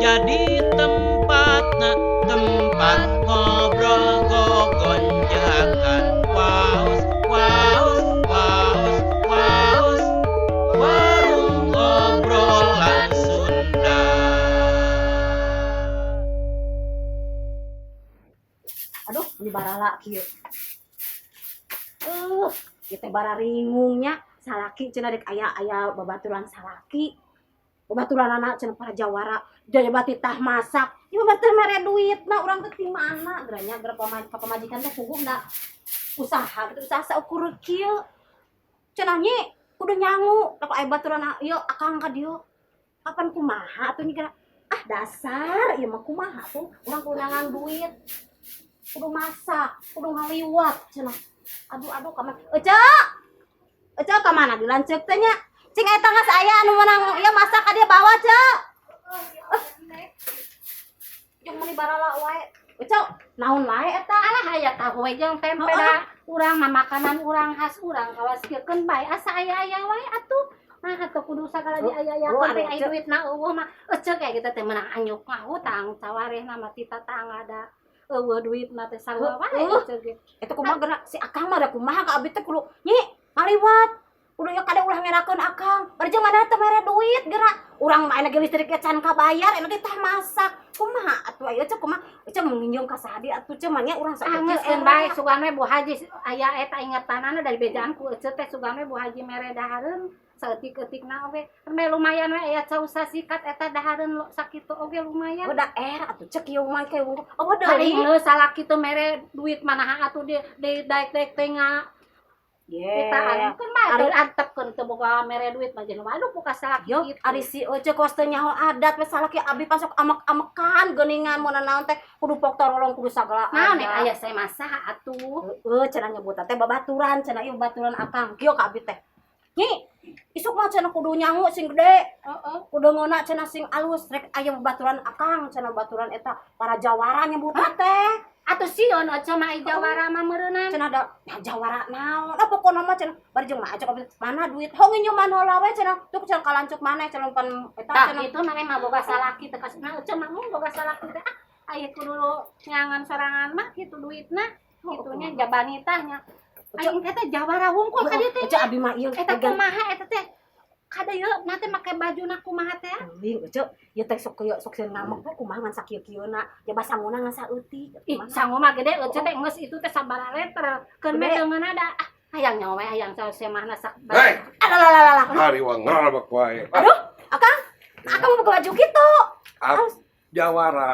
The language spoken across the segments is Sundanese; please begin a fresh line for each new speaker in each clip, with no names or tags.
Jadi tempatna tempat ngobrol gogonjakan waos waos waos waos, warung obrolan Sunda.
Aduh, ini barala kieu. Kita bararingung nya, salaki cenah rek aya aya babaturan salaki. Babaturan anak cenah para jawara, jaya bati tah masak. Ieu batur mere duitna urang teh ti mana? Geranya geura ka pamajikan teh puguh usaha gitu, usaha saukur kieu. Cenah nyi kudu nyangu, da aya baturan ieu akang ka dieu. Kapan kumaha atuh nya? Ah, dasar ieu mah kumaha tuh, urang kudu neangan duit. Kudu masak, kudu ngaliwat cenah. Aduh, aduh, kamana? Ece! Ece ka mana dilanceuk teh nya? Cing eta geus aya anu meunang ieu masak ka dia bawa, Ce. Jeung meuni barala wae. Ece, naon wae eta?
Alah, aya tahu we jeung tempe da. Urang mah makanan urang khas urang kawas kieukeun bae, asa aya-aya wae atuh. Nah, atuh kudu sagala diaya-ayakeun
Oh,
teh, aya
Ece.
Duitna euweuh mah ece kayak gitu teh meunang anyuk ngahutang sawarehna mah ti tatangga da euweuh duitna teh sarua wae ece ge.
Eta kumaha geura si Akang mah da kumaha ka abi teh kudu nyi ngaliwat. Kudu ieu kade ulah ngerakeun Akang. Bari jeung mana teh mere duit geura. Urang mah ge listrik ge can kabayar, enak teh masak. Kumaha atuh aya Cek, kumaha? Ece mun nginjeum ka saha atuh, Cek, mah nya urang
Ah, geus bae, sugan we Bu Haji aya eta ingetanana dari bejaan ku ece teh, sugan we Bu Haji mere dahareun saeutik-eutikna oge. Reme lumayan we aya cau sasikat eta dahareun lo sakitu oge lumayan.
Udah era atuh cek ieu mah kayak wungkul. Oh,
Paling
deui.
geus salaki teu mere duit manaha atuh di daek-daek teh nga
Ye.
kita kan mah teu antepkeun teu boga mere duit mah jeung waduh buka salaki
Yo,
gitu.
Ari si Ece kos teu nyaho adat we salaki abi pasok amek-amekan geuningan mun naon teh kudu pok torolong kudu sagala.
Naon nek aya saya masak atuh.
Heeh, cenah nyebut teh babaturan, cenah ieu babaturan Akang. Kieu ka abi teh. Nyi, isuk mah cenah kudu nyangu sing gede.
Heeh.
Kudu ngeuna cenah sing alus rek aya babaturan Akang, cenah babaturan eta para jawara nyebut teh.
Atuh sieun ece mah ai jawara mah meureunnan.
Cenah da nah, jawara naon? Ah, pokona mah cenah bari jeung mah aja abi mana duit? Hong nginjeman heula we cenah. Tuh cenah kalancuk maneh cenah pan eta
Tah
cenah.
Kitu maneh mah boga salaki teh kasih ece mah mun boga salaki teh ah aya kudu nyangan sorangan mah kitu duitna kitunya jabanitah nya. Aing eta jawara wungkul ka dieu teh.
Ece abi mah ieu
Eta kumaha eta teh? Kada ieu na teh make bajuna kumaha teh?
Teuing Ece, ieu teh sok kieu sok sieun ngamek we kumaha ngan sakieu-kieuna. Jaba sanguna ngan saeutik.
Ih, sangu mah gede ece teh geus itu teh sabaraha liter. Keun
Gede.
teu ngeunah da. Ah, hayang nyawa we hayang semahna sak.
Hei,
Alalalalah.
hari ngarabak wae. Ah,
Aduh, Akang, Akang mau buka baju gitu.
ah, jawara,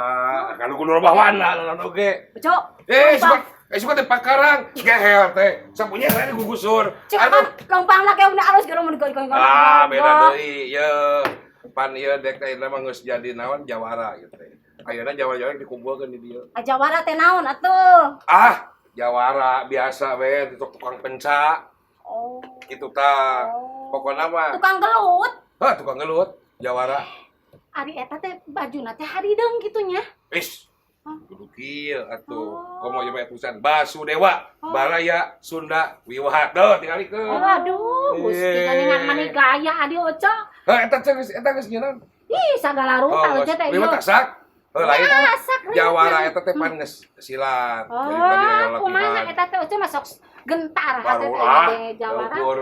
kalau kudu robah warna lawan oge.
Cok.
Eh, suka suka teh pakarang, gehel teh. Sapunya lain gugusur.
Cek Akang, lompang lah kayak udah alus geura mun digoyong.
Ah, beda deui. Ye, pan ieu dek teh mah geus jadi naon jawara gitu teh. Ayeuna jawara-jawara dikumpulkeun di dieu.
Ah, jawara teh naon atuh?
Ah, jawara biasa we tukang penca
Oh.
gitu tah.
Oh.
Pokokna mah,
Tukang gelut.
hah, tukang gelut, jawara.
Ari eta teh bajuna teh harideung kitu nya.
Is, kudu kieu atuh. Komo ieu mah tulisan Basudewa, Baraya Sunda Wiwaha. Tuh tingalikeun.
Waduh, Gusti
Eh.
geuningan mani gaya adi oco.
Heh, eta geus eta geus nyeunaan.
Ih, sagala rupa
Oh,
oce teh
lima
ieu.
tasak. Heuh, lain.
Masak
Jawara eta teh pan geus silat.
Oh,
Jadi tadi aya
kumaha
latihan.
eta teh oce masuk gentar hate
Baru
teh
ah,
jawara.
ukur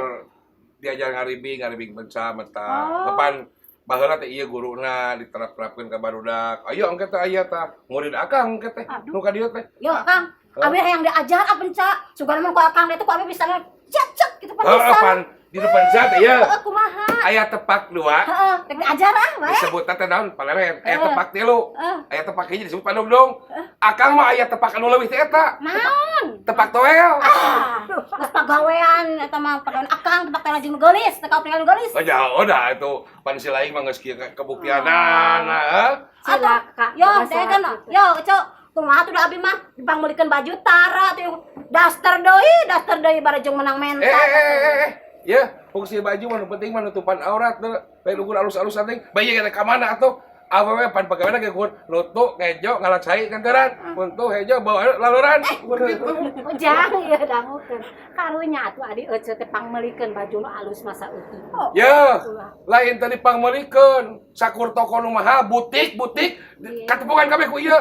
diajar ngaribing, ngaribing benca meta.
Oh.
Kapan baheula teh ieu guruna diterap-terapkeun ka barudak. Ayo engke teh aya tah murid Akang engke teh.
Aduh.
Nu ka dieu teh.
Yo, Kang.
Hah?
Abi yang diajar apa penca? Sugan mah ku Akang teh ku abi bisa cet cet gitu pan
Heeh,
bisa.
pan di depan teh ieu.
Heeh, kumaha?
Aya tepak dua.
Heeh, rek diajar ah wae.
Disebut teh naon paleren. Aya
Heeh.
tepak tilu.
Heeh.
Aya tepak hiji disebut pandungdung. Akang mah aya tepak anu leuwih teh eta.
Naon?
Tepak toel.
Ah, geus pagawean eta mah pagawean Akang tepak teh lajeng nu geulis, teh ka nu geulis.
Oh jauh dah itu pan si lain mah geus kieu kebuktianana heuh.
Cilaka.
Yo, teh kan, yo, Cok. Kumaha tuh da abi mah dipangmeulikeun baju tara tuh daster deui barajeng menang menta.
Eh, eh, eh, eh, eh. Ya, fungsi baju mah nu penting mah nutupan aurat teu. Bae lugur alus-alus teh. Bae ge ka mana atuh? Awewe pan pagaweana ge ukur nutu, ngejo, ngalak cai nganteran. Untuk hejo bawa laluran. Ukur kitu.
Oh, jang ieu dangukeun. Karunya atuh adi ece teh pangmeulikeun baju nu alus masa eutik.
Ya, lain tadi pangmeulikeun. Sakur toko nu mahal, butik-butik katepungan kabeh ku ieu.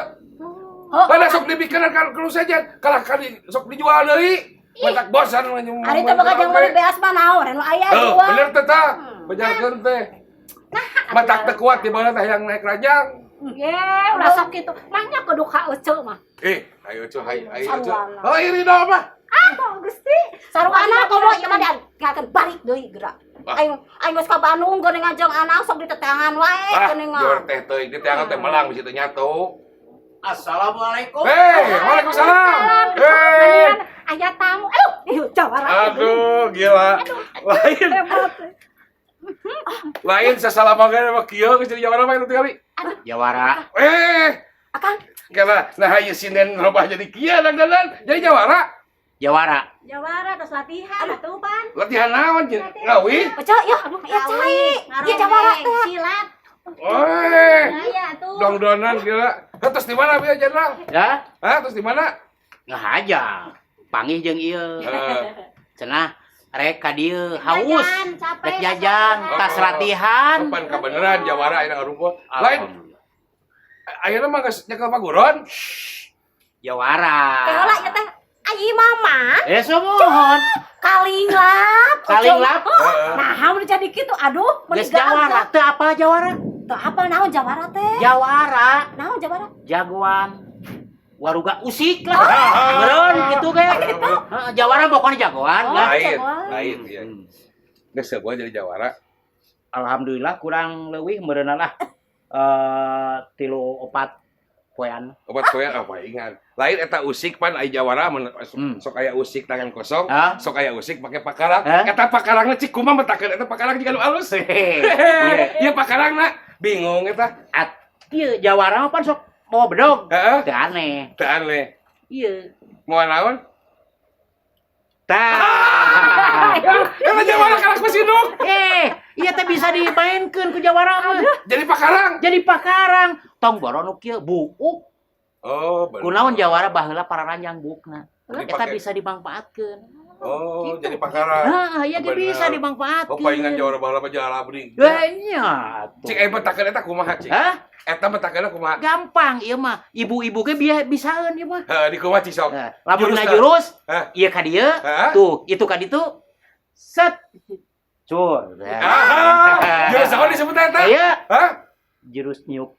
Oh,
Mana sok dibikeun ka nu sejen, kalah kali sok dijual deui. Matak bosan.
Ari teh boga jang meuli beas mah naon nu aya
Tuh,
jual.
Bener teh tah. Bejarkeun teh. Matak teu kuat di mana teh yang naik ranjang.
Ye, ulah sok kitu. Manya kudu ka ece mah.
Eh, ayo cuy, ayo ayo cuy.
Saruana.
Oh, iri ridho mah.
Ah, kok Gusti.
Saruana komo ieu mah diangkeun balik deui geura.
Ah.
Aing aing geus ka Bandung geuning jeung anak sok ditetangan wae
Ah,
geuning.
jor teh teuing di teh melang bisi teu nyatu.
Assalamualaikum.
Hei, waalaikumsalam. Hei.
Aya tamu. Aduh,
Ieu jawara.
Aduh, gila. Lain
hebat.
Lain sasalamagan mah kieu geus jadi jawara mah itu kali.
Jawara.
Eh,
Akang,
kira nah ieu sinden robah jadi kieu dangdanan jadi jawara.
Jawara.
Jawara terus latihan atuh pan.
Latihan naon jeung ngawih?
Oce, ya, ya cai. Ieu jawara teh.
Silat.
Oi.
Aya tuh.
Dongdonan gila. Hah, terus di mana bieu jenderal?
Ya,
Hah, terus di mana?
ngahaja. Panggih jeung ieu.
Eh,
Cenah rek ka dieu haus.
Jajan, capek,
Rek jajan, tas latihan.
Kapan kabeneran jawara ayeuna ngarumpul. Lain ayeuna mah geus nyekel paguron.
Jawara.
Teh heula ieu teh ayi mama
Eh, sumuhun.
kalinglap.
Kalinglap.
Heeh.
Nah, udah jadi kitu. Aduh,
Geus jawara. Teu apa jawara?
Teu apa naon jawara teh?
Jawara,
Naon jawara?
jagoan. Waruga usik lah. Meureun kitu ge. Heeh, jawara pokoknya jagoan
Oh.
lah.
Lain,
jagoan.
lain iya. Geus sebuah jadi jawara.
Alhamdulillah kurang leuwih meureunna lah. 3 4 poean.
Obat koyan apa ingat. Lain eta usik pan ai jawara mun sok aya usik tangan kosong,
Hah?
sok aya usik make pakarang.
Hah?
Eta pakarangna cik kumaha metakeun eta pakarang jiga nu alus.
Hehehe.
Ieu pakarangna bingung eta.
At ieu jawara mah pan sok mawa bedog.
Heeh.
Teu aneh.
Teu aneh.
Ieu.
Moal naon?
Tah.
Eta jawara kalas mesinduk.
Eh, ieu teh bisa dimainkeun ku jawara mah.
Jadi pakarang.
Jadi pakarang. Tong boro nu kieu buuk.
Oh, bener.
Kunaon jawara baheula pararanjang buukna. Eta
Dipake.
bisa dimanfaatkeun.
Oh, jadi pakarang.
Heeh, ieu ge
Bener.
bisa dimanfaatkeun.
Oh, palingan jawara baheula mah jalabring.
Weh, nya atuh.
Cik aya metakeun eta kumaha cik?
Hah?
Eta metakeunna kumaha?
Gampang ieu mah. Ibu-ibu ge bisaeun ieu mah.
Heuh, di kumaha cik sok?
Nah, lamun
Jurus
na
tah.
jurus,
Hah?
ieu ka dieu,
Hah?
tuh, itu ka ditu. Set. Cur.
Ah, jurus naon disebut eta?
Ieu
Hah?
jurus nyuk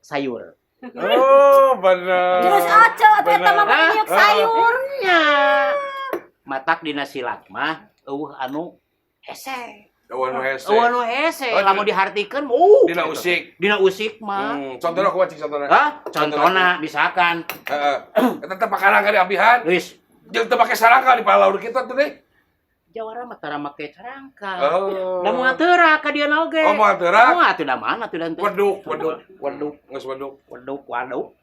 sayur.
Oh, bener.
Jurus oce atuh eta mah
Bener.
nyuk sayur.
Nya. Matak dina silat mah euweuh anu hese.
Euweuh nu hese.
Euweuh anu hese,
Oh,
lamun dihartikeun
Dina
gitu.
usik.
Dina usik mah.
Contohna kumaha cik contohna?
Hah? Contohna misalkan
Heeh. Eta teh pakarang ka diambihan.
geus
Jeung teu make sarangka di palaur kitu atuh deh.
jawara mah tara make carangka.
Oh.
Da moal teurak ka dieu oge.
Oh, moal teurak.
Moal atuh da mana atuh da henteu.
Weduk, weduk,
Weduk,
geus weduk.
weduk, waduk.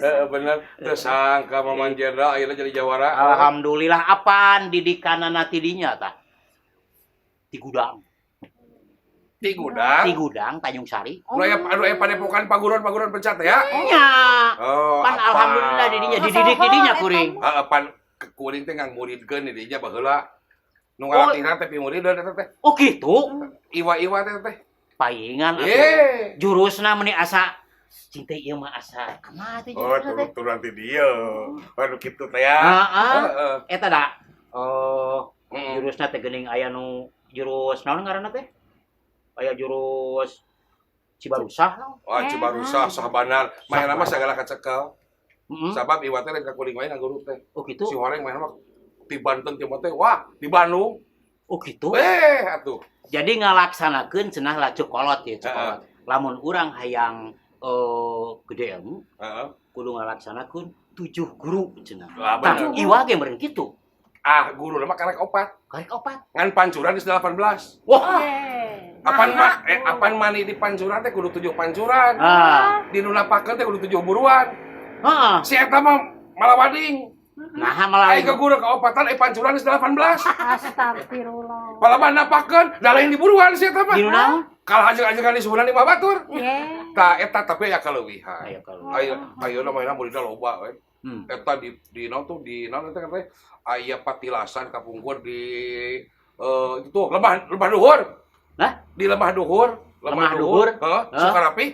Heeh, bener. Teu sangka Maman Jenderal ayeuna jadi jawara.
Alhamdulillah apaan didikanana ti dinya tah? Ti gudang.
Di gudang.
Ti gudang Tanjung Sari.
Nu aya padepokan paguron-paguron pencat ya.
Nya.
Oh,
Pan
apa?
alhamdulillah di dinya dididik di dinya kuring.
Heeh, pan kuring teh ngangmuridkeun di dinya baheula. Nu ngalatihna teh pimurideun eta teh.
Oh gitu.
Iwa-iwa teh teh.
Paingan atuh.
Eh.
Jurusna meuni asa cinta ieu mah asa kumaha teh
Oh,
jurusna teh?
turun ti dieu. Waduh kitu teh ya.
Heeh.
Heeh.
Eta da. Oh,
Heeh.
jurusna teh geuning aya nu jurus naon ngaranna teh? Aya jurus Cibarusah naon?
Wah, Cibarusah sah banar. Maena mah sagala kacekel.
Heeh.
Sabab iwa teh lain ka kuring wae ngaguru teh.
Oh gitu.
Si horeng maena mah di Banten ti teh wah, di Bandung.
Oh gitu.
Eh, atuh.
Jadi ngalaksanakeun cenah lah ceuk kolot ya, ceuk kolot. Lamun urang hayang gede ilmu
Heeh.
kudu ngalaksanakeun 7 guru cenah.
Lah,
Tah,
bener.
iwa ge meureun kitu.
Ah, guru mah karek opat.
Karek opat.
Ngan pancuran geus 18.
Wah.
Apan mah apan mani di pancuran teh kudu 7 pancuran.
Ah.
Di nu napakeun teh kudu 7 buruan.
Heeh.
Si eta mah malawading.
Nah, malah
Ai ke guru kaopatan ai pancuran geus 18.
Astagfirullah.
Palaban napakeun, da lain diburuan sih eta mah.
Di naon?
Kalah ajeng-ajengan di suhunan lima batur.
Ye.
Tah eta tapi aya kaleuwihan.
Ayo kalau.
Ayo ayeuna mainna muridna loba we. Eta di naon tuh di naon eta teh aya patilasan kapungkur di itu tuh Lemah Lemah Duhur.
Hah?
Di Lemah Duhur,
Lemah Duhur?
Heeh,
Hah?
Sukarapi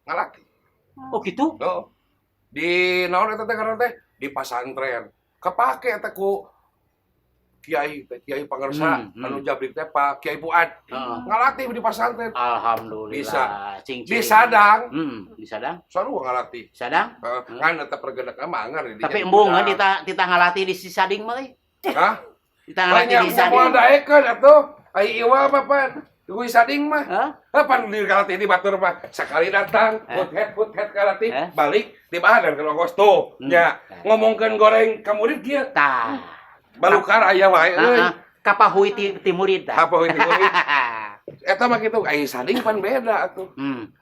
ngalatih.
Oh gitu?
Heeh. Di naon eta teh ngaranna teh? Di pasantren. Kepake eta ku Kiai teh, Kiai Pangersa anu jabrik teh Pak Kiai Fuad.
Heeh.
Ngalatih di pasantren.
Alhamdulillah.
Bisa.
Cing,
Di Sadang,
Di Sadang.
sarua ngalatih.
Sadang.
Heeh, ngan eta pergedekna mah anger di dinya
Tapi
di
embung
gudang.
tita tita ngalatih di si Sading mah euy.
Hah?
Tita ngalatih
Banyak
di Sading.
moal daekeun atuh. Ai iwa apa pan? Ku Sading mah.
Hah?
Pan di kalatih di batur mah sekali datang,
Eh?
put head kalatih,
Eh?
balik di bahan dan kalau tuh. Nya, ngomongkeun goreng ka murid kieu.
Tah.
Balukar aya wae euy.
Heeh. Kapahui ti murid tah.
Apa itu murid? Eta mah kitu, ai Sading pan beda atuh.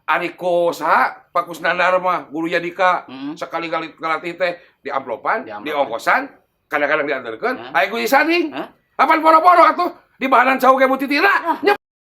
Ari ku saha Pak Kusnandar mah guru Yadika sekali kali ngalatih teh di amplopan,
Di amplopan.
di ongkosan, kadang-kadang diantarkeun,
Hah?
ai ku Sading.
Hah?
Apan boro-boro atuh di bahanan cau ge mutitira. Nya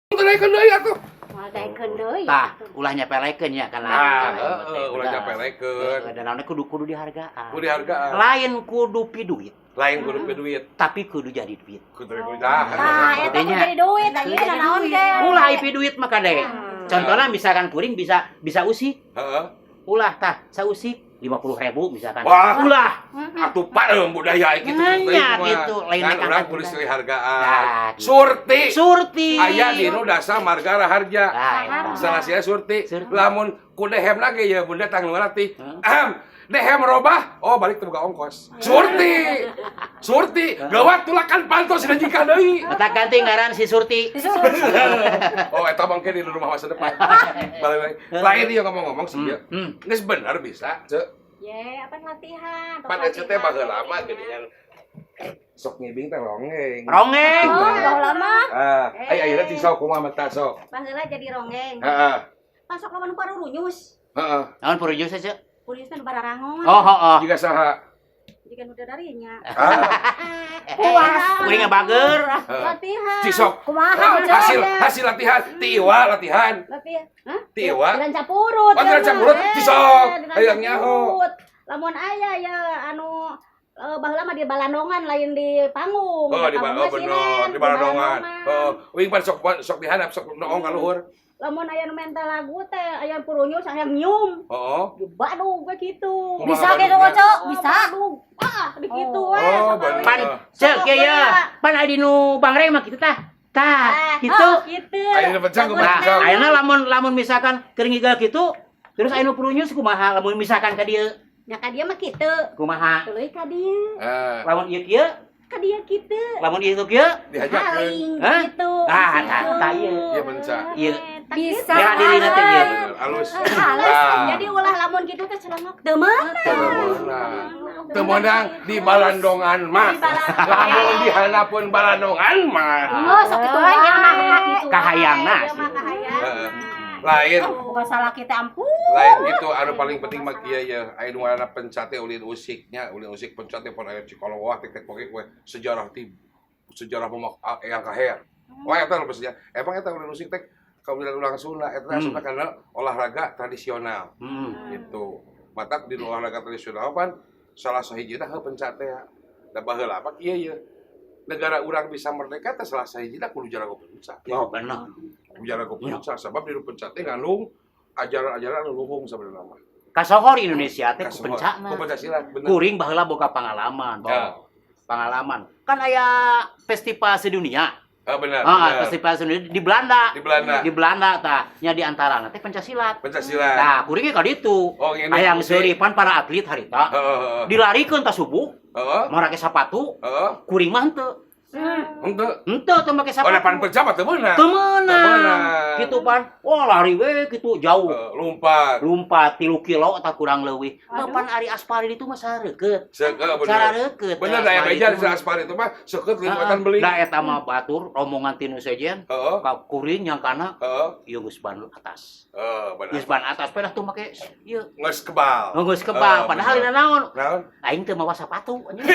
teu daekeun deui atuh.
Moal daekeun deui.
Tah, ulah nyapelekeun nya kana.
Ah, heeh, ulah nyapelekeun.
Heeh, dan naonnya kudu kudu dihargaan.
Kudu dihargaan.
Lain kudu pi duit,
Lain kudu pe duit.
tapi kudu jadi duit.
Kudu kudu dah.
Nah, eta kudu jadi duit, ayeuna naon ge.
Ulah pi duit mah kade. Contohnya misalkan kuring bisa bisa usik,
Heeh.
ulah tah sausik 50.000 misalkan.
Wah.
Ulah.
Atuh pak budaya gitu.
Nya gitu, lain
Kan
nek
urang
angkat
kudu
budaya.
silih hargaan.
Nah, gitu.
Surti.
Surti.
Aya di nu dasa marga raharja.
Nah, eta.
Salah sia Surti.
Surti.
Lamun ku dehem lagi ya bunda tang nu latih.
Hah?
Ahem, dehem robah, oh balik teu boga ongkos. Surti. Surti, gawat tulakan pantos dan jika deui.
Mata ganti ngaran si Surti.
Oh, eta mangke di rumah masa depan. Balik lagi. Lain ieu ngomong-ngomong sih ya. Geus bener bisa, Ceu.
Ye, apa latihan?
Pan ece teh baheula lama geuningan sok ngibing teh ronggeng.
Ronggeng.
Oh, baheula mah.
Ah, ai ayeuna cing sok kumaha mata sok.
Baheula jadi ronggeng.
Heeh.
Pan sok lawan parurunyus.
Heeh.
Naon purunyus Ceu?
Purunyus teh nu bararangon.
Oh, heeh.
Jika saha?
Jika nu darinya.
Ah,
Puas.
Kuring bager.
heeh.
Latihan.
Cing sok.
Kumaha
Hasil hasil latihan, ti iwa latihan,
Latihan. Hah?
ti iwa.
Di Rancapurut.
Oh, di Rancapurut, cisok. Hayang nyaho.
Lamun aya ya anu baheula mah di Balandongan lain di panggung.
Oh, di
panggung
oh
mah
bener,
sinen,
di Balandongan. Oh, uing pan sok sok dihandap sok noong ka luhur.
Lamun aya nu menta lagu teh aya purunyus aya nyium.
Heeh.
Di Badung we kitu.
Kumaha
Bisa
Badungna?
gitu, Cok? Bisa. Ah, di kitu we.
Oh,
sakali.
bener.
Pan cek kieu ya. Pan adi nu bangreng mah kitu tah. Tah, kitu.
Oh, gitu.
Ayeuna pencang kumaha
Nah,
pencang.
ayeuna lamun lamun misalkan keur ngigal kitu, terus aya nu purunyus kumaha lamun misalkan ka dieu
Nya ka dieu mah kitu.
kumaha?
Tuluy ka dieu.
Ah,
Lamun ieu kieu,
Ka dieu kitu.
lamun ieu kieu,
dihajakeun.
Haling
Hah?
gitu.
Ah, tah, tah, ieu.
Ieu pencang.
Ieu.
Bisa.
Bela dirina teh ieu.
Bener, halus.
Halus.
Ah.
Jadi ulah lamun kitu teh celengok teu meunang.
Teu meunang. Teu meunang di Balandongan mah.
Di Balandongan.
Lamun dihandapeun Balandongan mah.
Oh, sok kitu wae ieu mah kitu.
Kahayangna.
Ieu mah kahayangna.
Heeh. Lain
Bukan salah kita ampun.
lain gitu anu paling penting mah kieu ya aya nu ngaranna pencat teh ulin usiknya ulin usik pencat teh pon aya Cikolowa tek tek poke we sejarah ti sejarah momak eyang kaher wah eta nu sejarah emang eta ulin usik teh kaulinan urang Sunda eta asupna kana olahraga tradisional gitu matak di olahraga tradisional pan salah sahijina heuh pencat teh da baheula apa kieu ye negara urang bisa merdeka teh salah sahijina kudu jarago pencat.
Oh, bener.
Kudu jarago pencat sabab di pencat teh ngandung ajaran-ajaran anu luhung sebenarnya mah.
Kasohor Indonesia teh ku
Kasohor.
pencakna.
Ku pencak silat bener.
Kuring baheula boga pengalaman,
Ya.
bawa pengalaman. Kan aya festival sedunia.
Ah, bener,
Ah,
bener.
festival sedunia di Belanda.
Di Belanda.
Di Belanda tah, nya di antarana teh pencak silat.
Pencak silat.
Nah, kuring ge ka ditu.
Oh, ngene.
Hayang seuri pan para atlet harita.
Heeh, heeh.
Dilarikeun ta subuh,
Heeh.
marake sapatu,
Heeh.
kuring mah henteu.
Henteu.
Henteu teu make
Oh,
sapatu.
da pan penca mah teu meunang.
Teu meunang.
Teu meunang.
Gitu pan. Wah, lari we gitu jauh.
Lompat.
Lompat 3 kilo tak kurang leuwih. Teu pan ari aspal itu mah sareukeut.
Seukeut bener.
Sarareukeut.
Bener da aya beja di aspal itu mah seukeut liwatan beli.
Da eta mah batur rombongan tinu sejen.
Heeh.
Ka kuring yang kana
Heeh.
ieu geus ban atas.
Heeh, bener.
Geus ban atas pedah tuh make ieu.
Geus kebal.
Geus kebal
Heeh,
padahal
bener.
dina naon?
Naon?
Aing teu mawa sapatu anjing.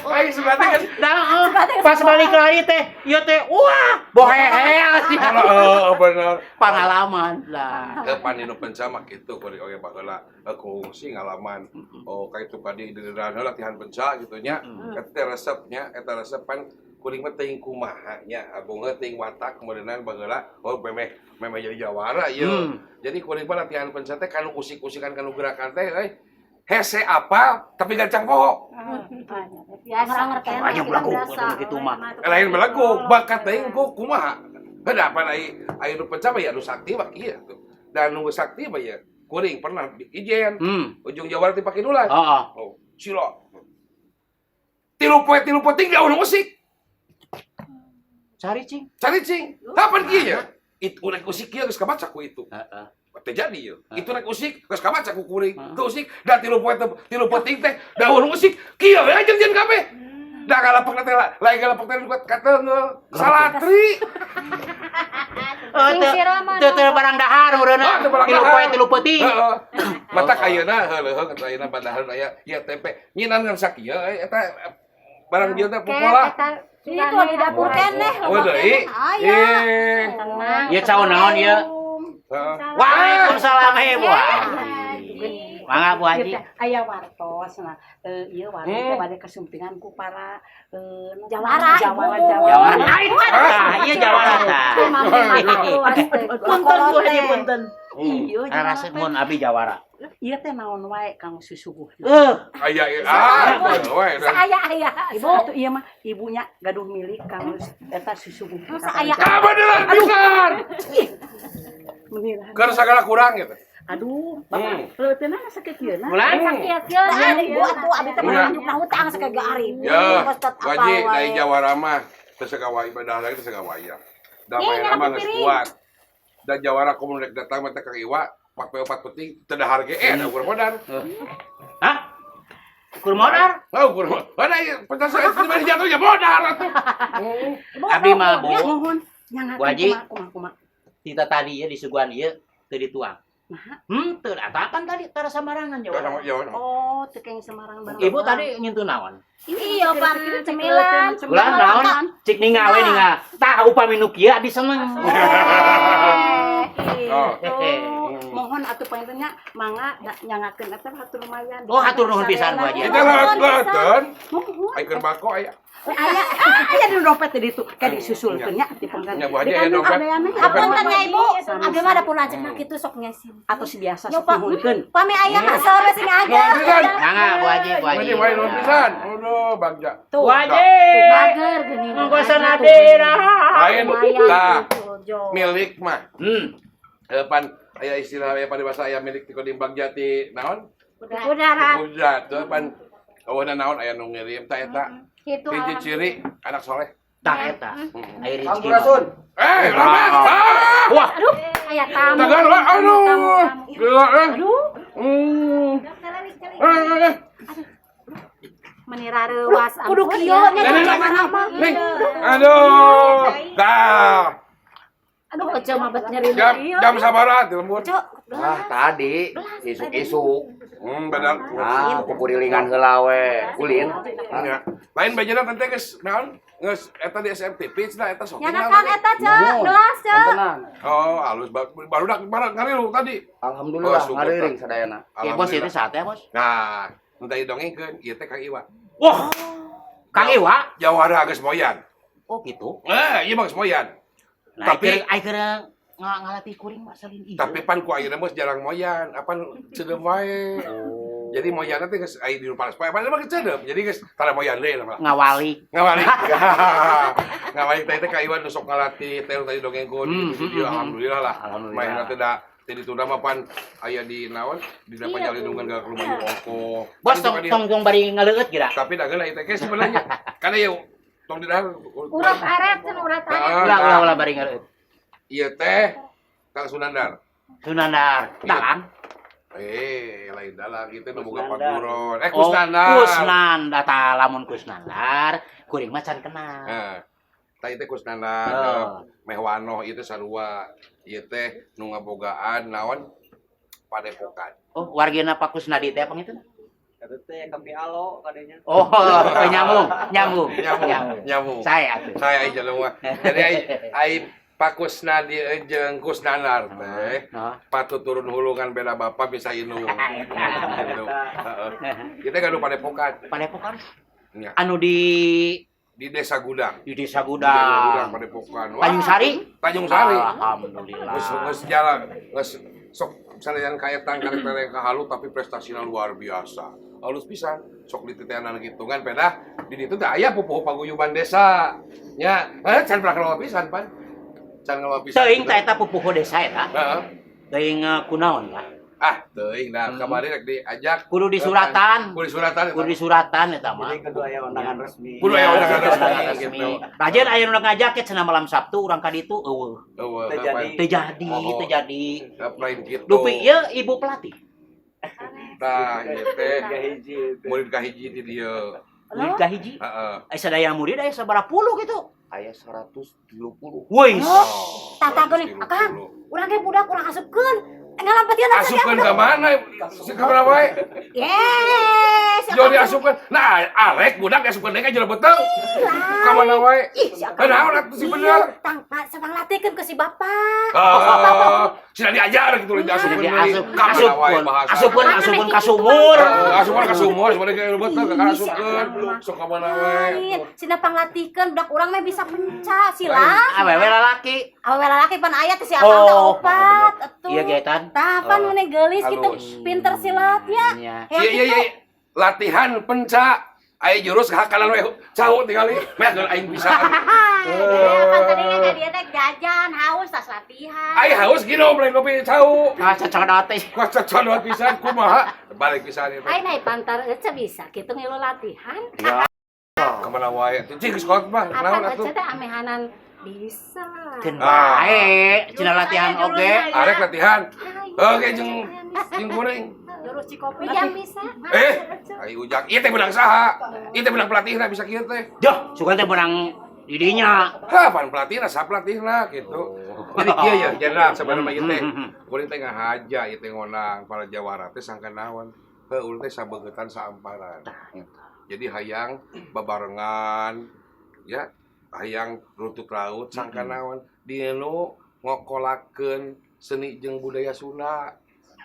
Aing sebenarnya kan
Nah, pas balik lari teh, ieu teh wah, bohehel sih.
Heeh, bener.
Pengalaman lah.
Ke panino penca mah kitu kuring oge baheula kungsi ngalaman. Oh, ka itu kadi di latihan penca gitu nya. Eta teh resepnya, eta resep pan kuring mah teuing kumaha nya, abong heuh teuing watak meureunnan baheula oh memeh memeh jadi jawara ieu. Jadi kuring mah latihan penca teh kanu usik-usikan kanu gerakan teh euy. Hese apal tapi gancang poho.
Biasa.
Banyak belagu gitu mah.
Lain belagu, bakat teuing ku kumaha. Heuh pan ai ai nu penca mah ya nu sakti mah kieu tuh. Dan nu sakti mah ya kuring pernah ijen ujung Jawa Barat dipakai dulan.
Heeh.
Oh, sila. Tilu poe tilu penting daun musik.
Cari cing.
Cari cing. Kapan kieu nya? Itu rek usik kieu geus kabaca ku itu.
Heeh.
Teu jadi ieu. Itu rek usik geus kabaca ku kuring. Teu usik da tilu poe tilu penting teh daun musik kieu we jeung kabeh. Da galapekna teh lain galapek teh kateunggeul. Salatri.
Teu teu barang dahar meureunna. Tilu poe tilu peuting.
Heeh. Matak ayeuna heuh kata ayeuna padahal aya ieu tempe nyinan ngan sakieu eta barang dieu teh popola.
Itu di dapur keneh.
Oh deui.
Aya.
Tenang.
Ieu cao naon ieu? Waalaikumsalam he Bu Haji. Mangga Bu Haji.
Aya wartos nah ieu wartos teh bade kasumpingan ku para
Jawara,
jawara
Ibu.
jawara.
Tah, ieu jawara tah.
Punten Bu Haji punten. Ieu jawara.
Rasa mun abdi jawara.
Ieu teh naon wae kang susuguh.
Aya ah we.
Saya
Ibu atuh ieu mah ibunya gaduh milik kang eta susuguh.
Saya.
Ah beneran pisan. Keur sagala kurang gitu.
Aduh, bapak leuteunna sakit ieu na.
Bulan
Sakieu
Nah, ibu atuh abdi teh menunjuk na hutang sakage ari.
Ya, wajib dari jawara mah teu sagawa ibadah lagi teu sagawa ieu. Da main mah geus kuat. Da jawara komun rek datang mah teh Kang Iwa, 4 poe 4 penting teu dahar ge da ukur modar.
Hah? Ukur modar?
Heuh, ukur modar. Mana ieu pentas itu mah jatuh ya modar atuh.
Abdi mah Bu.
Nuhun.
Bu Haji.
Kumaha kumaha.
Tita tadi ya disuguhan ieu teu dituang.
Nah,
teu atakan tadi tara samarangan jawara.
Oh, teu keng samarangan bareng.
Ibu tadi ngintu naon?
Iya, pan cemilan.
Ulah naon? Cik ningal we ningal. Tah upami nu kieu abdi seneng.
Oh.
Mohon atuh pangintennya mangga nyangakeun eta hatur lumayan.
Oh, hatur nuhun pisan Bu Haji.
Eta leuteun.
Nuhun.
Ai keur bako aya.
Aya aya di dompet di ditu ka disusulkeun nya di pangkat.
Nya Bu Haji aya dompet.
Apunten nya Ibu, abdi mah da pun lanceukna kitu sok ngesin.
Atau si biasa sok nuhunkeun.
Pami aya mah saur sing aja.
Mangga Bu Haji, Bu Haji.
Bu Haji nuhun pisan. Aduh, bagja.
Bu Haji.
Bager geuning.
Mangkosan abdi
Lain tah milik mah. Pan aya istilah aya paribasa aya milik ti kodim bagja ti naon?
Udara.
Udara teu pan eueuhna naon aya nu ngirim tah eta.
Kitu.
Hiji ciri anak soleh.
Tah eta. Aya rezeki.
Sampurasun.
Rames.
Wah,
Aduh, aya tamu.
Tegar we aduh. Gila eh.
Aduh. Menira reuas.
Kudu kieu nya jawara mah.
Ning. Aduh. Tah.
Aduh, ece mah bet nyeri.
Jam sabaraha di lembur?
Ah, tadi isuk-isuk.
Benar.
Ah, kukurilingan heula we. Ulin.
Ya. Lain bajana teh geus naon? Geus eta di SMTP cenah eta sok.
Nyanakan eta ceu, gelas ceu.
Oh, alus baru dak ngarilu tadi.
Alhamdulillah ngariring sadayana.
Ya bos itu sate bos.
Nah, nu tadi dongengkeun ieu teh Kang Iwa.
Wah. Kang Iwa
jawara geus moyan.
Oh, gitu.
Ieu mah geus moyan.
Nah,
tapi
ai keur ngalatih kuring mah salin ieu.
Tapi pan ku ayeuna mah jarang moyan, apan ceudeum wae. Jadi moyanna teh geus aya di panas poe, pan mah ceudeum. Jadi geus tara moyan deui mah.
Ngawali.
Ngawali. Ngawali teh teh Kang Iwan nu sok ngalatih teh tadi dongengkeun di video alhamdulillah lah.
Alhamdulillah.
Mainna teh da teh ditunda mah pan aya di naon di panjalindungan ga lumayan ongkoh.
Bos tong tong bari ngaleueut geura.
Tapi da geuna ieu teh sebenarnya. Kana ieu Tong di dahar.
Urat aret cenah urat aret.
Ah,
Ulah ulah ulah bari ngeureut.
Ieu teh Kang Sunandar.
Sunandar. Dalang.
Eh, lain dalang ieu teh nu boga
Kusnandar.
paguron. Eh,
Oh,
Kusnandar.
Kusnandar tah lamun Kusnandar kuring mah can kenal.
Heeh. Tah ieu teh Kusnandar.
Oh.
Mehwanoh ieu teh sarua. Ieu teh nu ngabogaan naon padepokan.
Oh, wargina Pak Kusnadi teh apa itu?
Eta teh kapi alo kadenya.
Oh, nyambung, nyambung,
Nyambung, nyambung.
Saya atuh.
Saya aja mah. Jadi ai ai Pak Kusnadi jeung Kusnandar teh
Oh.
patut turun hulungan beda bapak bisa inung. Gitu. Heeh. Kita gaduh padepokan.
Padepokan
Nya.
anu di
Di Desa Gudang.
di Desa
Di Desa Gudang
Gudang.
Padepokan. Wah,
Tanjung Sari?
Tanjung Sari.
Alhamdulillah.
Geus geus jalan, geus sok sanajan kaetang karakter yang kahalu tapi prestasinya luar biasa. Halus pisan, sok dititeanan gitu kan pedah di ditu teh aya pupuhu paguyuban desa. Nya, eh can pernah keluar pisan pan. Can keluar pisan.
Teuing teh eta pupuhu desa eta.
Heeh.
Teuing kunaon lah.
Ah, teuing dah kamari rek diajak
Kudu disuratan.
Kudu disuratan.
Kudu disuratan eta mah.
Jadi kudu aya undangan resmi.
Kudu aya undangan resmi,
Undangan resmi.
gitu.
Rajen aya nu ngajak ke cenah malam Sabtu urang ka ditu eueuh.
Eueuh,
Teu jadi.
Teu jadi,
Oh.
teu jadi.
Lain kitu.
Dupi ieu ibu pelatih.
Tah, ieu teh
Kahiji.
murid kahiji di dieu.
Murid kahiji.
Heeh.
Aya sadaya murid aya sabaraha puluh gitu.
Aya 130.
Wih.
Oh,
Tata geuning, Akang. Urang ge budak urang asupkeun. Ngalampetkeun asa
Asupkeun ka mana? Ka mana wae?
Yes.
Jauh diasupkeun. Nah, arek budak diasupkeun deui ka jero beteng. Ka mana wae?
Ih, si Akang.
Naon atuh si bener?
Tang, setang latihkeun ke si bapak.
Ah, sina diajar gitu lain diasupkeun deui.
Diasup,
Ka mana wae
asupkeun,
bahasa.
asupkeun, asupkeun ka sumur.
Heeh, asupkeun ka sumur, sebenarnya ka jero beteng ka asupkeun. Sok ka mana wae.
Lain, sina panglatihkeun budak urang mah bisa penca sila.
Awewe lalaki.
Awewe lalaki pan aya teh si Akang teh
Oh,
opat atuh.
Iya getan.
Tah pan
Oh.
mun geulis gitu,
Halus.
pinter silatnya.
Iya.
Yang
Iya iya
gitu.
iya. Latihan penca. Aya jurus ka kanan we cau tingali. Meh aing bisa.
Kan tadi kan dia teh jajan haus tas latihan.
Aing haus ginum lain kopi cau.
Ah, cocok teh.
Kuat cocok pisan kumaha? Balik pisan ieu teh.
Ai naik pantar ece bisa kitu ngilu latihan.
Kemana wae? Cing geus kolot mah. Naon
Apa
atuh?
ece teh amehanan bisa.
Keun bae, cenah latihan oge.
Arek latihan. Oke jeung jeung kuring.
Jurus Cikopi.
Ujang bisa.
Eh, ai ujang. Ieu teh menang saha? Ieu teh menang pelatihna bisa kieu teh.
Duh, sugan teh menang didinya.
Hah, pan pelatihna, sa pelatihna gitu. Jadi kieu ya, jenderal sebenarnya mah ieu teh. Kuring teh ngahaja ieu teh ngonang para jawara teh sangka naon. Heuh, ulun teh sabeugeutan saamparan. Jadi hayang babarengan ya, hayang runtut laut sangka naon. Dinu ngokolakeun seni jeung budaya Sunda.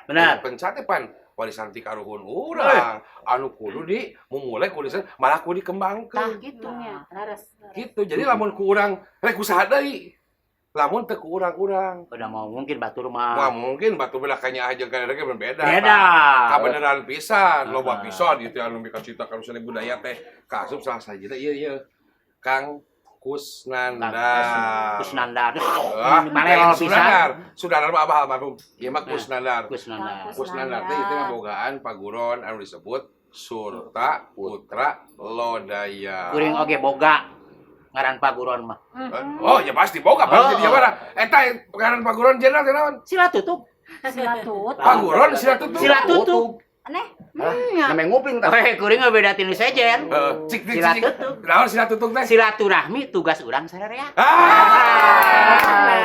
Benar.
Penca teh pan warisan ti karuhun urang anu kudu di mumule kudu malah kudu dikembangkeun.
Tah gitu.
Ya, laras.
Gitu. Jadi lamun ku urang rek usaha deui. Lamun teu ku urang-urang.
Udah mau mungkin batur
Wah,
mah.
mungkin batu belah kanya aja kan rek berbeda.
Beda.
Kabeneran pisan, loba
Ah.
pisan gitu anu mikacita ka seni budaya teh kaasup salah sahiji teh ieu ieu. Kang Kusnandar.
Kusnandar.
Ah,
Maleo pisan.
Sunandar. Sunandar mah abah almarhum. Ieu mah Kusnandar.
Kusnandar.
Kusnandar teh itu ngabogaan paguron anu disebut Surta Putra Lodaya.
Kuring oge boga ngaran paguron mah.
Oh, ya pasti boga pasti
Oh.
di Jawara. Eta ngaran paguron jenderal teh naon?
Sila tutup.
Sila tut.
Paguron sila tutup.
Sila tutup.
Aneh.
Namanya nguping tah.
Weh, kuring mah beda tinu sejen.
Heeh, cik cik
Sila
cik.
tutup.
Naon sila tutup teh?
Silaturahmi tugas urang sararea.
Ah!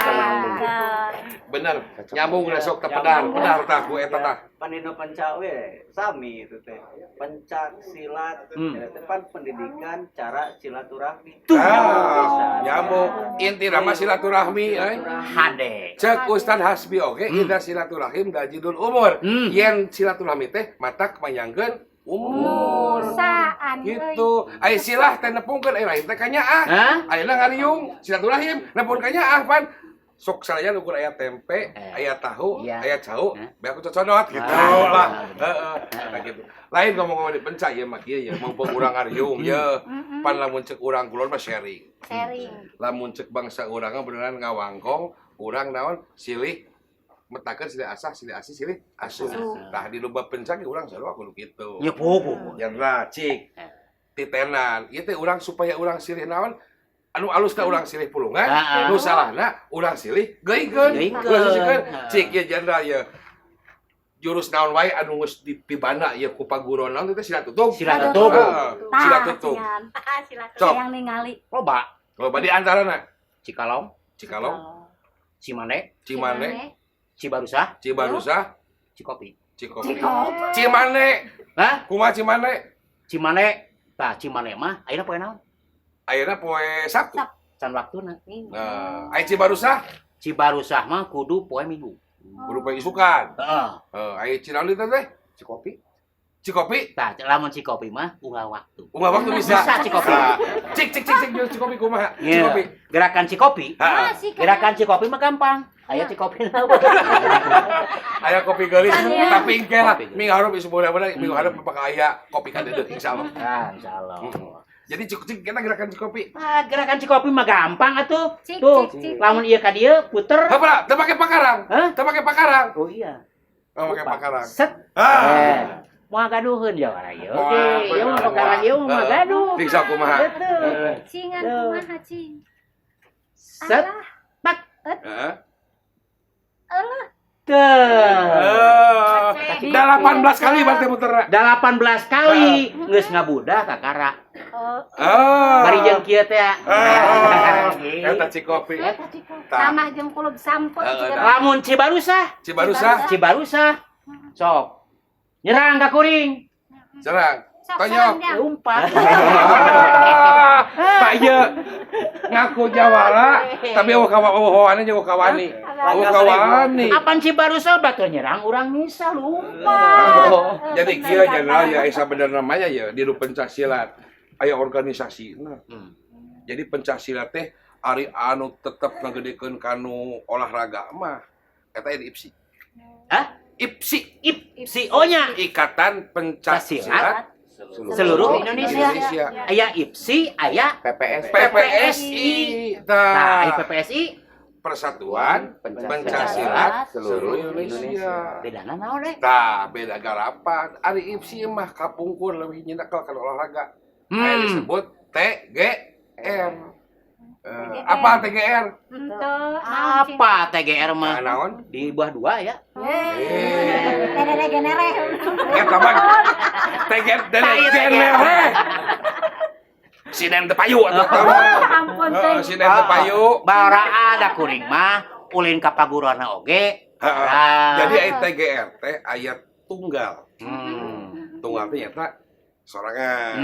Nah,
Bener, nyambung lah sok teh pedar, pedar tah ku eta tah.
Panino penca we sami itu teh. Pencak silat eta teh pan pendidikan cara silaturahmi.
Tuh.
Ah, nyambung. Inti nama silaturahmi euy.
Hade.
Cek Ustad Hasbi oge ida silaturahim dajidul umur. Yen silaturahmi teh matak manyangkeun umur.
Saan euy.
Gitu. Ai silah teh nepungkeun ai lain teh kanyaah.
Hah?
Ayeuna ngariung silaturahim nepun kanyaah pan. Sok salayan ukur aya tempe,
Eh.
aya tahu,
Iya.
aya cau,
Eh.
be aku cocodot gitu
Ah.
lah. Heeh. Nah gitu. Lain ngomong-ngomong di penca ieu mah kieu ya, mumpung urang ngariung ye. Pan lamun cek urang kulon mah sharing.
Sharing.
Lamun cek bangsa urang mah beneran ngawangkong, urang naon silih metakeun silih asah, silih asih, silih asuh. Tah di lomba pencak urang sarua kudu kitu.
Nya pupu.
Yang lah cik.
Eh.
Titenan. Ieu teh urang supaya urang silih naon? Anu alusna urang silih pulungan,
Heeh.
nu salahna urang silih geuingkeun.
Geuingkeun.
Urang sisihkeun.
Heeh.
Cik ieu jenderal ieu. Jurus naon wae anu geus dipibana ieu ku paguron naon teh silat tutug.
Silat tutug.
Heeh, silat tutug.
Tah,
Sok.
yang ningali.
Loba.
Loba di antarana
Cikalong,
Cikalong,
Cimane,
Cimane,
Cibarusah,
Cibarusah,
Cikopi.
Cikopi. Cimane.
Hah?
Kumaha Cimane?
Cimane, tah Cimane mah ayeuna poe naon?
Ayeuna poe Sabtu.
Can waktuna.
Nah, aya Cibarusah
Cibarusah mah kudu poe Minggu.
kudu poe isukan.
Heeh.
Heeh, aya Cinaon teh teh?
Cikopi.
Cikopi.
Tah lamun Cikopi mah unggal waktu.
Unggal waktu bisa.
Bisa Cikopi.
Nah, cik cik cik cik jurus Cikopi kumaha?
Iya.
Cikopi.
Gerakan Cikopi,
Heeh.
gerakan Cikopi mah gampang. Aya Cikopi na.
Aya kopi geulis, tapi engke lah
Kopi geulis.
minggu hareup ieu mudah-mudahan minggu hareup apakah aya kopi kadeudeuh insyaallah.
Ah, insyaallah.
Jadi cik cik kita gerakan Cikopi.
Ah, gerakan Cikopi mah gampang atuh.
Cik,
Tuh,
cik, cik.
lamun ieu ka dieu puter.
Heuh, teu make pakarang.
Hah?
Teu make pakarang.
Oh iya.
Oh, make pakarang.
Set.
Ah.
Eh, moal gaduheun ya ora ieu.
Moal,
Oke, ieu mah
moal.
pakarang ieu mah
Heeh.
gaduh.
Cik sok kumaha?
Betul.
Cingan
Tuh.
kumaha cing.
Set.
Alah.
Pak.
Heeh.
Tuh.
Eh, 18 kali berarti muterna.
18 kali geus ngabudah kakara.
Oh,
Ah.
Bari jeung kieu teh.
Ah. Eta Cikopi.
eta Cikopi.
Tah.
Sama jeung kulub sampeu
Heeh,
juga.
tah.
Lamun Cibarusah,
Cibarusah
Cibarusah. Sok. Nyerang ka kuring.
serang.
Sok,
Tonyok.
serang dia.
Lompat.
Ah, Pak ieu ngaku jawara tapi eueuh kawa eueuh jeung kawani. Eueuh kawani.
Apan Cibarusah batur nyerang urang bisa lompat.
Oh, jadi kieu jenderal ya esa bener namanya ya di pencak silat. Aya organisasina. Jadi pencak silat teh ari anu tetep ngagedekeun kanu olahraga mah eta di IPSI.
Hah?
IPSI,
IPSI O nya
Ikatan Pencak
Silat
Silat
Seluruh Indonesia.
Indonesia.
Aya IPSI, aya
PPS.
PPSI.
Nah,
Tah,
PPSI
Persatuan Pencak Silat Seluruh Indonesia.
bedana naon eh?
Tah, beda garapan. Ari IPSI mah kapungkur lebih nyenekel kana olahraga. Aya disebut TGR. Eh, apa TGR?
Henteu, naon, cing?
Apa TGR
Nah,
mah?
naon?
Di bawah dua ya.
Eh,
Tenere genere.
eta mah TGR genere. Sinen teu payu atuh tah mah.
Ampun teh.
Heeh, sinen teu payu.
Bara ada kuring mah ulin ka pagurana oge.
Heeh.
Ah.
Jadi aya TGR teh aya tunggal. Tunggal teh nyata sorangan.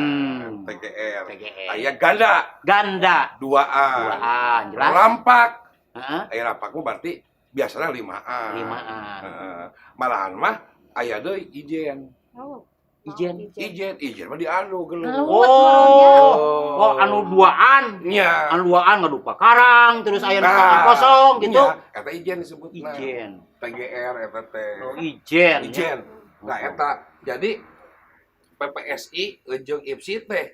TGR.
TGR.
Aya ganda
Ganda.
duaan.
Duaan jelas.
Rampak.
Heeh.
Aya rampak mah berarti biasanya limaan.
Limaan.
Heeh. Malahan mah aya deui ijen.
Oh,
Ijen.
Ijen, ijen mah dianu gelut.
Gelut.
Oh. Oh, anu duaan.
Nya.
Anu duaan ngadu pakarang terus aya nu
Nah,
tangan kosong gitu.
Nya, eta ijen disebutna.
Ijen.
TGR eta teh.
Oh, ijen.
Ijen. Nah, eta jadi PPSI jeung IPSI teh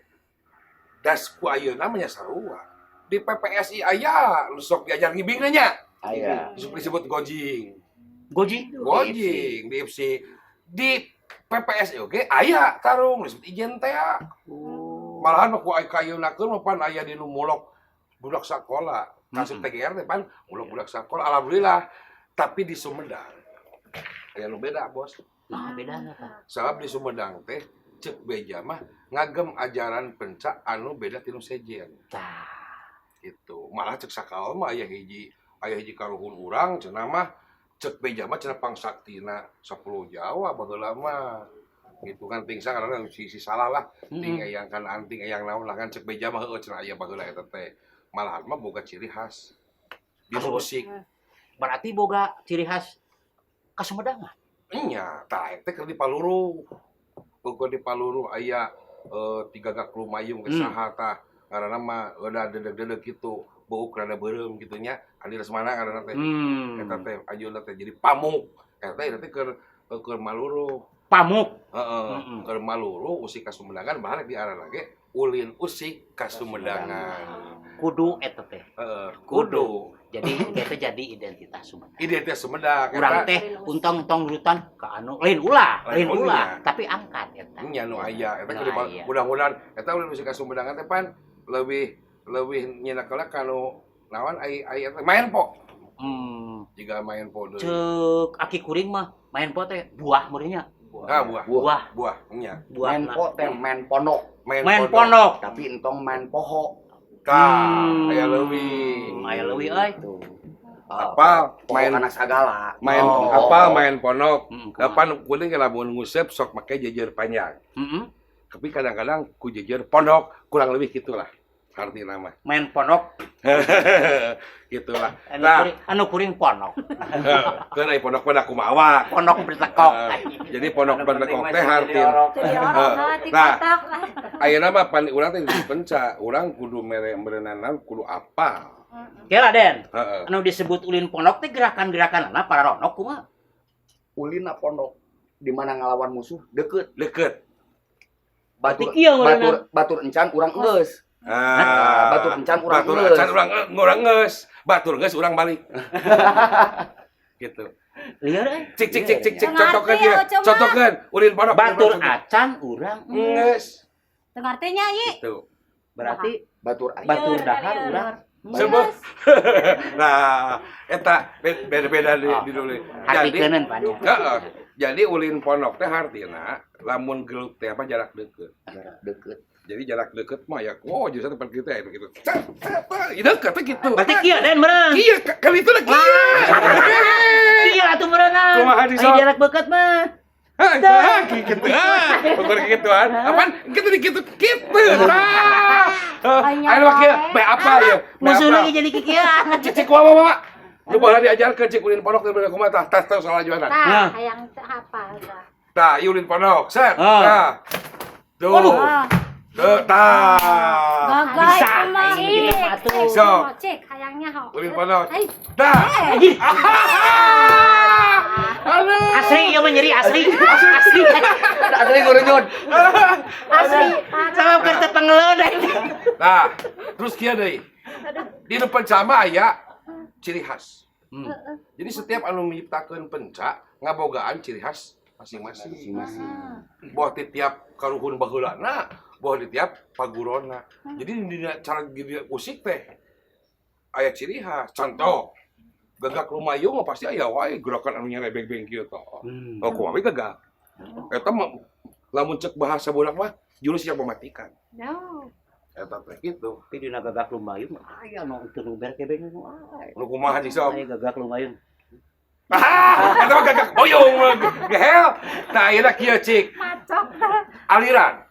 das ku ayeuna mah nya sarua. Di PPSI aya nu sok diajar ngibing nya.
Aya.
Disebut gojing.
Gojing.
Gojing di IPSI. Di PPSI oge aya tarung disebut ijen teh. Malahan mah ku kayeunakeun mah pan aya di nu mulok budak sakola. Kasus TGR teh pan mulok budak sakola alhamdulillah. Tapi di Sumedang aya nu beda, Bos.
Nah, bedana tah.
Sabab di Sumedang teh cek beja mah ngagem ajaran pencak anu beda tinu sejen
Tah.
gitu. Malah cek sakaol mah aya hiji karuhun urang cenah mah cek beja mah cenah pangsaktina 10 Jawa baheula mah. Gitu kan pingsan karena si salah lah ting eyang kan anting eyang naon lah kan cek beja mah heueuh cenah aya baheula eta teh. Malahan mah boga ciri khas di
Anu-
musik.
Berarti boga ciri khas Kasumedangan.
Nya, tah eta keur di Paluru. Keur di Paluru aya tiga gak lumayung ke saha tah. Ngaranna mah udah dedeg-dedeg gitu, bau rada beureum kitu nya. Adi Lesmana ngaranna teh. Eta teh anjeunna teh jadi pamuk. Eta teh keur keur Maluru.
Pamuk.
Heeh, keur Maluru usik Kasumedangan balik di arana ge ulin usik Kasumedangan.
Kudu eta teh.
Heeh, kudu.
Jadi kita jadi identitas Sumedang.
Identitas Sumedang.
Urang teh untong-tong rutan ke anu lain ulah,
Lain
lain ulah,
ulah.
Tapi angkat eta.
Nya nu aya eta
Nu
kudu
aya.
Mudah-mudahan eta ulin usik ka Sumedang teh pan lebih lebih nyieuna kanu naon ai ai eta maen po. Jika maen po deui.
Cek aki kuring mah maen po teh buah meureunnya.
Ah, buah.
Buah,
Buah nya.
buah.
Main po teh main pondok,
Maen
Maen pondok.
tapi entong main poho.
Tah, aya leuwih.
Aya leuwih euy.
Tuh.
Apa
main
main
anak sagala.
Main
Oh.
apa main pondok.
Kumaha?
Kapan kuring lamun nguseup sok make jejer panjang. Tapi kadang-kadang ku jejer pondok kurang lebih gitulah arti nama.
Main pondok,
Gitulah.
anu
Nah,
kuring, anu kuring pondok.
Keun ai pondok mah da kumawa.
Pondok bertekok.
Jadi pondok
Anu penting
bertekok
mah
teh
jadi
hartina.
orok.
Jadi orang
Ti
Nah.
kotak.
Ayeuna mah pan urang teh di penca, urang kudu mere meureunanan kudu apal.
Kela Den,
Heeh.
anu disebut ulin pondok teh gerakan-gerakan para ronok kumaha?
Ulina pondok di mana ngalawan musuh deket.
Deket.
Batur
Berarti kieu
batur
meureunna.
batur encan urang geus.
Ah,
Batur encan urang
batur
geus.
encan urang urang geus. Batur geus urang balik. Gitu.
Lieur euy.
Cik cik cik cik cik
Ngerti,
contohkeun ya.
oh, cuma.
Contohkeun ulin pondok.
Batur acan urang
geus.
Teu ngartinya ieu.
Gitu.
Berarti
Batur aya.
batur dahar urang.
Sebab nah eta beda-beda di dulu.
Hati
Jadi
keuneun pan ya.
heeh. Jadi ulin pondok teh hartina lamun gelut teh apa jarak deket.
Jarak deket.
Jadi jarak deket mah ya, oh jurusan tempat kita ya gitu. Cet, cet, cet, deket teh gitu.
Berarti kieu Den meureun.
Iya, kali itu lah kieu.
Kieu atuh meureunna.
Kumaha di
Ai
sok?
jarak deket mah.
Hah, hah, gitu. Ah, ukur gituan. Apaan? Gitu gitu gitu. Tah. Ayo mah kieu, bae apa ya? Bae
Musuh
apa?
lagi jadi kikieuan.
Cik cik kumaha mama. Lu boleh diajarkeun cik ulin pondok teh kumaha tah, tah tah salah jualan.
Tah,
Nah.
hayang teu hafal tah.
Tah, ieu ulin pondok. Set.
Ah.
Tah. Tuh.
Waduh.
Tuh, tah.
Gagal
Bisa.
itu mah.
Aing gitu mah atuh.
Sok.
Cik, hayangnya ho.
Ulin pondok.
Ai,
Tah. Aduh.
Asli ieu mah nyeri asli. Asli.
Asli gurunyun.
asli parah.
Sama keur teu pangeleun aing.
Nah, terus kieu deui. Di depan sama aya ciri khas. Jadi setiap anu nyiptakeun penca ngabogaan ciri khas masing-masing.
Masing-masing.
Boh di tiap karuhun baheulana, boh di tiap pagurona. Jadi dina cara dina usik teh aya ciri khas. Contoh, gagak lumayu mah pasti aya wae gerakan anu nyerebeng-beng kieu tah. Oh, kumaha we gagak. Eta mah lamun cek bahasa budak mah jurus yang mematikan.
No.
Eta teh kitu.
Tapi dina gagak lumayu mah aya nu teu nu berkebeng nu aya.
Nu kumaha cik sok?
Aya gagak lumayu.
Ah, eta mah gagak boyong mah gehel. Nah, ayeuna kieu cik,
Macok tah.
aliran.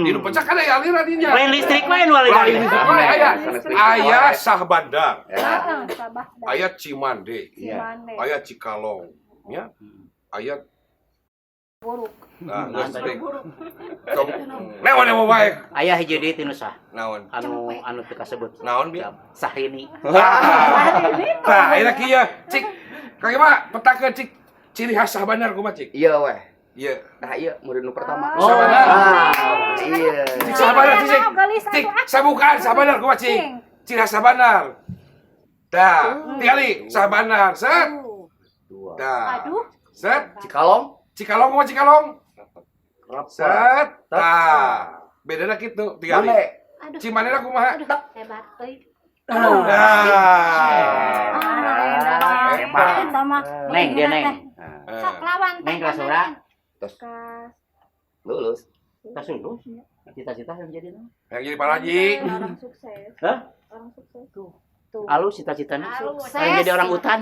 Di nu pencak ada aliran dinya.
Lain listrik mah nu aliran.
Lain listrik mah aya. Aya Sahbandar,
Ya.
Heeh, sabah.
aya Cimande,
Iya.
Cimande.
aya Cikalong, ya. Aya
Buruk.
Nah,
Nah,
geus teh. Sok lewat lewat wae.
Aya hiji deui ti nu sah.
Naon?
Anu anu teu kasebut.
Naon bi?
Sahrini.
Nah, ayeuna kieu, cik. Kang Ima, petakeun cik ciri khas Sahbandar kumaha cik?
Iya weh.
Iya.
Nah iya murid nu pertama.
Oh.
Sahbandar.
Ah, iya.
Cik Sahbandar cik.
Nah, gelis
Cik,
atuh, ah.
sabukaan Sahbandar kumaha cik?
Cing.
Ciri khas Sahbandar. Dah, tingali Sahbandar, set.
Dua.
Dah.
Aduh.
Set.
Cikalong.
Cikalong kumaha Cikalong?
Rapat.
Set. Tah. Bedana kitu, tingali.
Mane.
Aduh.
Cimanena kumaha?
Aduh, hebat euy.
Nah.
Ah,
Hebat.
Eta mah.
Neng dia neng.
Sok lawan teh
Neng kelas
kanan.
berapa?
Terus
Kelas
lulus.
Tas lulus. Cita-cita yang jadi naon?
Yang jadi paraji.
Orang sukses.
Hah?
Orang sukses.
Tuh.
Alus cita-citanya.
Sukses.
Yang jadi orang hutan.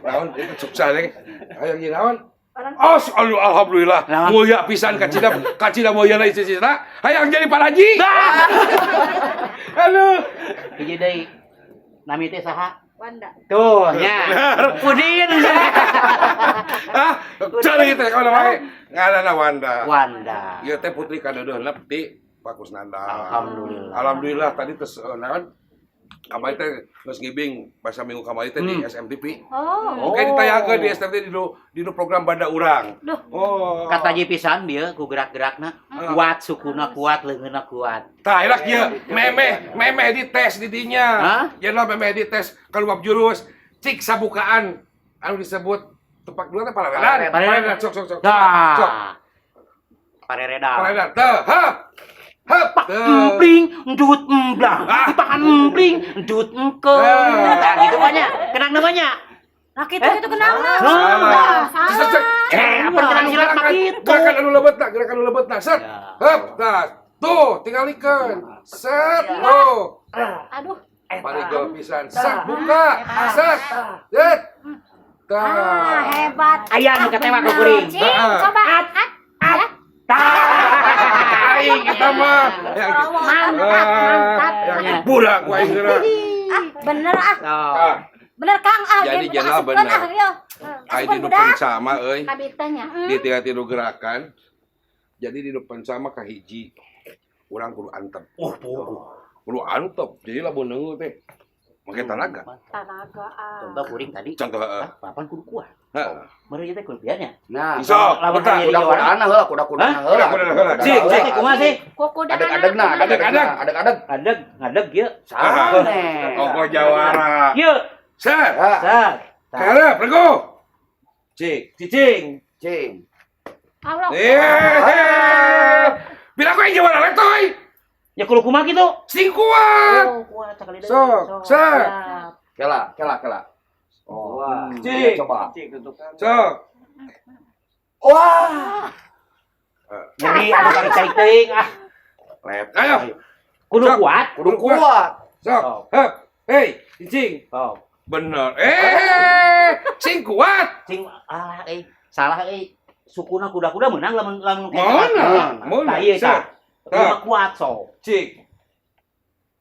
Naon itu sukses deh. Ayo jadi naon?
Orang
Oh, aduh, alhamdulillah.
Naon?
Mulia pisan kacida kacida mulia na cita-cita. Hayang jadi paraji. Aduh.
Hiji deui. Nami teh saha?
Wanda.
Tuh, nya. Udin.
Ah, cari teh kana wae. Ngaranna Wanda.
Wanda.
Ieu teh putri kadeudeuna ti Pak Kusnanda.
Alhamdulillah.
Alhamdulillah tadi tes naon? Kamari teh geus ngibing bahasa minggu kamari teh di SMTV.
Oh.
Oke, ditayangkeun di SMTV di nu program Banda Urang.
Duh.
Oh.
Kata ji pisan bieu ku gerak-gerakna kuat, sukuna kuat, leungeunna kuat.
Tah, enak ieu. Memeh, memeh dites di dinya.
Hah?
Jenderal memeh dites keluar jurus. Cik sabukaan anu disebut tepak dua teh palaredan.
Palaredan.
Palaredan sok sok sok.
Dah.
Sok.
Pareredan.
Palaredan. Teh, hap. Hap.
Pak
Teh.
empling, endut emblang.
Ah.
Pak empling, endut engke.
Ah.
Nah, gitu banyak. Kenang namanya.
Nah, kitu kitu kenang mah.
Salah.
Salah.
Cek, cek.
Eh, apa kenang silat mah gitu.
Gerakan anu lebetna, gerakan anu lebetna. Set.
Ya.
Hap. Tah. Tuh, tingalikeun. Set. Tuh.
Aduh.
Parigel pisan. Set, buka. Set. Set.
Ah,
Tah.
hebat.
Aya nu katewak ku kuring.
Cing, coba. At, ya.
Tah.
Aing eta mah. Yang
Mantap, mantap.
Yang budak ku aing geura.
Ah, bener ah.
Oh.
Ah,
Bener Kang ah.
Jadi
Dia
jenderal
asupkeun,
bener.
ah, ieu.
Aing
Asupkeun
di nu
budak.
pencama euy.
Kabitanya.
Di tiga gerakan. Jadi di nu pencama kahiji. Urang kudu antep.
Oh, puguh.
Kudu antep. Jadi lamun neungeut teh make tanaga.
Tanaga. ah.
Contoh kuring tadi.
Contoh heeh.
Ah, papan kudu kuat.
Heeh.
Meureun ieu teh kudu biarnya.
Nah,
Sok,
Lawan
betah.
hanya di Jawa.
kuda-kudana heula, kuda-kudana heula.
Kuda-kudana heula.
Cik, cik, kumaha sih?
Kuku
Adeg-adegna, adeg-adegna, adeg-adeg.
Ngadeg, ngadeg ieu.
Sanes.
Ongko jawara.
Ieu.
Set.
Ah,
Set.
Karep, rego. Cik, cicing.
cing.
Allah.
Eh. Bila aku yang jawara letoy.
Ya kudu kumaha kitu?
Sing kuat.
Oh, kuat sakali deui.
Sok, set.
Siap.
Kela, kela, kela. Oh,
Wah.
Cik.
coba.
Cik tutukan.
Sok.
Wah.
Nyeri anu tarik-tarik teuing ah.
Let. Ayo.
Kudu
Sok.
kuat.
Kudu kuat.
Sok. Hep. Hei, cicing.
Oh,
Bener. Eh, sing kuat.
cing ah euy, salah euy. Sukuna kuda-kuda menang lamun lamun
Mana?
Tah
Mana?
ieu tah.
Set. Tah.
Kudu kuat sok.
Cik.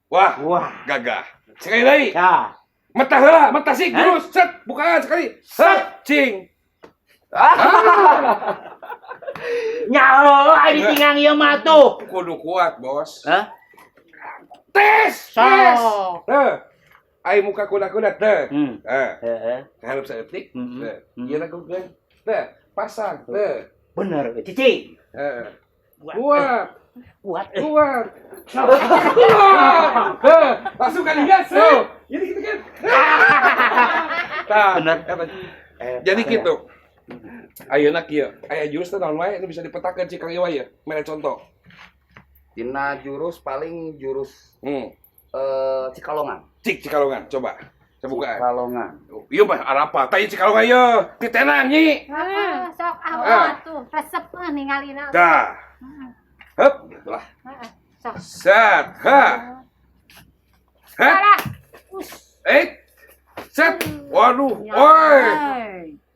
Wah,
Wah.
gagah. Sekali lagi.
Ya.
Metah heula, metah sik
Hah?
jurus. Set, bukaan sekali. Set, cing.
Nyaho aing ditinggang ieu mah tuh.
Kudu kuat, Bos.
Hah?
Tes, tes.
Sok.
Teh. Ai muka kuda-kuda teh.
Hmm.
Eh,
Heeh.
harap saeutik.
Hmm.
Teh.
Hmm.
Ieu lakukeun. Teh, pasang teh.
Bener, cicing.
Heeh.
Kuat.
Kuat,
Kuat.
kuat. Kuat. Teh, langsung kan dia. Tuh. Jadi gitu kan. Tah.
Bener.
Eta. Jadi gitu. Ayeuna kieu, aya jurus teh naon wae nu bisa dipetakeun cik Kang Iwa ya. Mere contoh.
Dina jurus paling jurus Cikalongan.
Cik Cikalongan, coba. Coba.
Cikalongan.
Ieu mah arapa? Tah ieu Cikalongan ieu. Titenan nyi.
Ah, sok
Ah.
ah tuh resep eh, ningalina.
Dah. Hup, gitulah.
Heeh, Sok.
Set, ha. Ha.
Parah.
Eh. Set. Waduh, oi.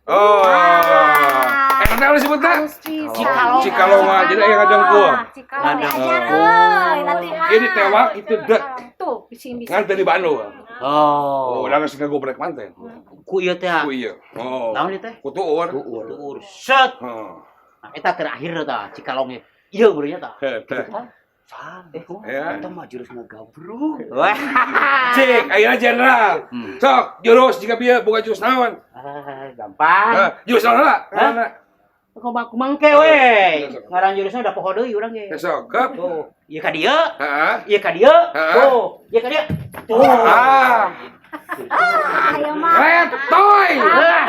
Oh. Eh, kenapa disebutnya?
Cikalongan.
Cikalongan. Jadi aya ngadengkul.
Cikalongan.
Diajar euy, latihan.
Ieu ditewak itu dek.
Tuh, bising-bising.
Ngan teu di Bandung.
Oh.
Oh, langsung ngagobrek manten.
Ku ieu teh.
Ku ieu. Oh.
Naon ieu teh?
Ku tuur.
Tuur. Set.
Heeh.
Nah, eta terakhir tah Cikalong ieu. Ieu meureunnya tah.
Teh.
San.
Eh, kumaha?
Ya.
Eta mah jurus ngagabruk.
Wah.
Cik, ayeuna jenderal. Sok, jurus jika bieu boga jurus naon?
Ah, gampang.
Heh, jurus naon heula?
Hah?
Ngaranna?
Kumaha kumangke we. Ngaran jurusnya udah poho deui urang ge.
Sok, kep.
Tuh, ieu ka dieu,
Heeh.
ieu ka dieu,
Heeh.
tuh, ieu ka dieu. Tuh.
Ah,
Ah, ayo mah.
letoy.
Ah,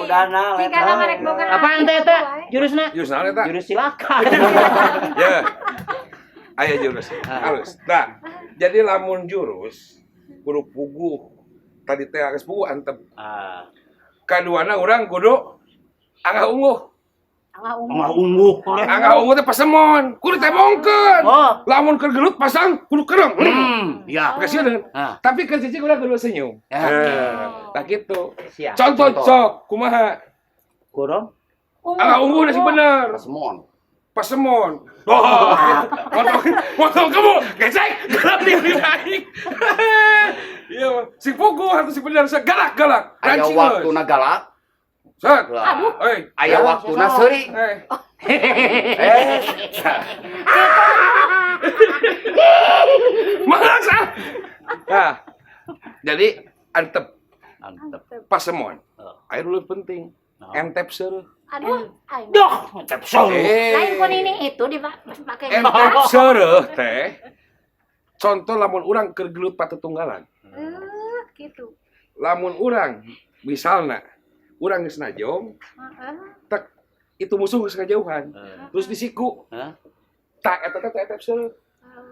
Udana.
Jika marek boga.
Apaan teh eta? Jurusna?
Jurus naon eta?
Jurus silakan.
Ya. Aya jurus. Halus. Nah, jadi lamun jurus kudu puguh. Tadi teh geus puguh antep.
Ah,
Kaduana urang kudu angah unguh.
Angah ungu.
Angah unguh.
Angah unguh teh pasemon, kudu tebongkeun.
Oh.
Lamun keur gelut pasang kudu kereng.
Hmm, ya.
Pakai sieun.
Ah.
Tapi keur cicing urang kudu senyum.
Ya.
Eh, Nah gitu.
Siap.
Contoh sok kumaha?
Kurang.
Angah unguh sih bener.
Pasemon.
Pasemon. Oh, motong, motong kamu, gesek, galak di naik. Iya, sing puguh harus sing bener, galak galak.
Aya
Rancing
waktuna galak.
Set.
Aduh.
Oi,
Aya waktuna seuri.
eh.
Eh,
Malas ah. Nah, jadi antep
Antep.
pasemon.
Oh.
Air dulu penting.
Naon?
Entep seureuh.
Aduh, aing.
Doh, entep seureuh.
Eh.
Lain pun ini itu dipakai.
Entep seureuh teh. Contoh lamun urang keur gelut patetunggalan.
Eh, gitu.
Lamun urang misalna urang geus najong,
Heeh.
tek itu musuh geus ngajauhan. Terus disiku.
Hah?
Tak eta teh entep seureuh.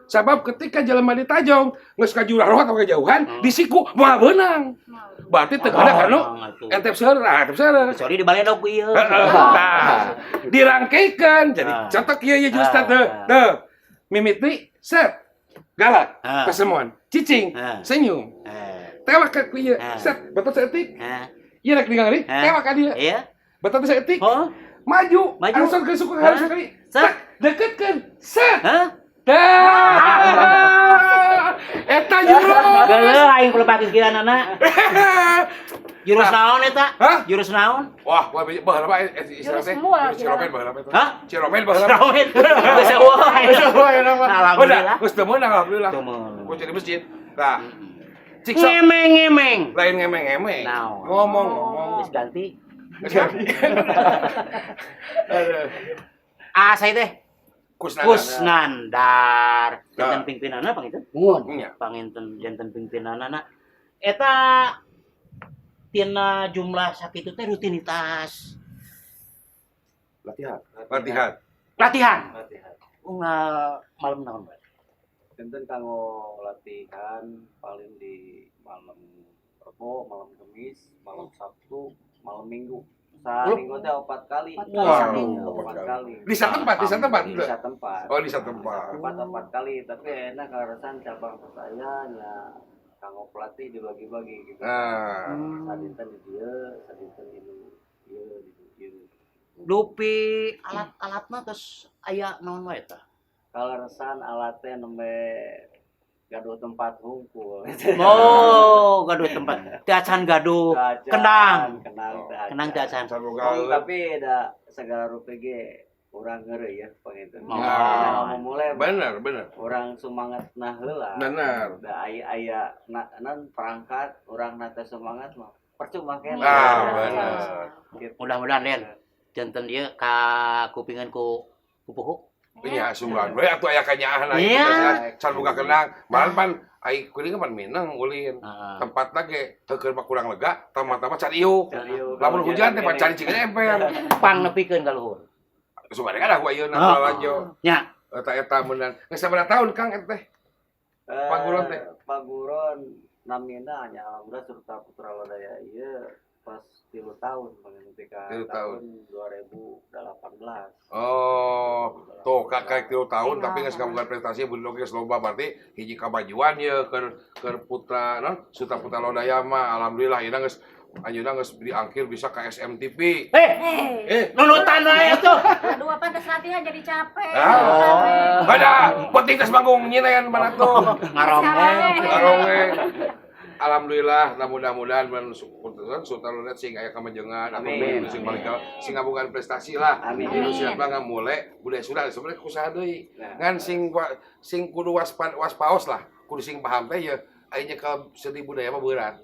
Sabab ketika jelema ditajong geus ka jurah roh atau kejauhan, disiku moal beunang. Berarti teu kada kanu entep seureuh, ah, entep seureuh.
Sorry di baledog ieu.
Nah, dirangkaikan jadi contoh kieu ieu jurus teh teh. Mimiti set galak pasemon cicing senyum tewak ka ieu set betul saeutik ieu rek ningali tewak ka dieu betul saeutik maju langsung ke suku harus sekali
Set.
Deketkeun set.
Hah?
Dah. Eta jurus.
Geuleuh aing perlu kiranana. Jurus naon eta?
Hah?
Jurus naon?
Wah, wah baheula mah istilah teh.
Jurus mual,
Jurus Ciromen baheula mah eta.
Hah?
Ciromen baheula.
Ciromen. Geus eueuh. Alhamdulillah.
Udah, geus teu meunang alhamdulillah.
Teu meunang.
Gua jadi masjid. Nah, cik sok
Ngemeng-ngemeng.
lain ngemeng-ngemeng.
Naon?
Ngomong-ngomong.
Geus ganti.
Geus ganti. Aduh.
Ah, saya teh
Kusnandar.
Kusnandar. Janten pimpinanna panginten?
Muhun.
Nya.
Panginten janten pimpinanna. Eta tina jumlah sakitu teh rutinitas
Latihan.
Latihan.
latihan.
Latihan.
Unggal malam naon bae?
Janten kanggo latihan paling di malam Rebo, malam Kamis, malam Sabtu, malam Minggu. Saminggu teh 4 kali.
4 kali
Wow.
saminggu.
4 kali.
Di satu tempat, di satu tempat.
Di satu tempat.
Oh, di satu tempat.
4 kali, tapi enak kaleresan cabang saya nya kanggo pelatih dibagi-bagi gitu.
Nah,
Sadinten di dieu, sadinten di nu ieu, di nu ieu.
Dupi alat-alatna terus aya naon wae tah?
Kaleresan alatnya nembe gaduh tempat hungkul.
Oh, gaduh tempat. Teu acan gaduh.
Acan,
Kendang.
Kendang teu acan.
Kendang teu acan.
saboga
Oh, tapi da segala rupi ge urang heureuy ya panginten.
Oh.
Nah, mulai
Bener, bener.
urang semangat nah heula.
Bener.
Da aya aya na, perangkat urang na teh semangat mah percuma keneh.
Ah, bener.
Gitu.
Mudah-mudahan Den janten ieu ka kupingan ku pupuhu.
Iya, sungguhan we atuh aya kanyaahna ieu
Iya.
can boga kendang. Malah pan ai kuring pan mineng ulin.
Heeh.
Tempatna ge teu keur mah kurang lega, tambah-tambah can iuk.
Serius.
Lamun hujan teh pan cari cing emper.
Pang nepikeun ka luhur.
Sumpah kan aku ayeuna
Oh.
lanjut.
Nya.
Eta eta meunang. Geus sabaraha tahun Kang eta teh? Paguron teh.
Paguron namina nya alhamdulillah serta Putra Lodaya ieu pas 3 tahun mengikuti ka
3 tahun.
2018.
Oh, tuh kakek 3 tahun tapi geus kaboga prestasi beundi oge geus loba berarti hiji kamajuan ye keur keur putra non Suta Putra Lodaya mah alhamdulillah ayeuna geus anjeunna geus diangkir bisa ka SMTV.
Eh,
Eh,
nunutan wae atuh.
Aduh, apa tes latihan jadi capek.
Ah. Bada, penting tes manggung nyinen mana tuh.
Ngarongeng.
Ngarongeng. Alhamdulillah, nah mudah-mudahan men Sultan Lodaya sing aya kamajengan atau
Amin.
sing balik sing ngabogaan prestasi lah.
Amin.
Indonesia mah ngamule budaya Sunda sebenarnya kusaha deui.
Nah.
Ngan sing sing kudu waspaos lah, kudu sing paham teh ya aya nyekel seni budaya mah berat.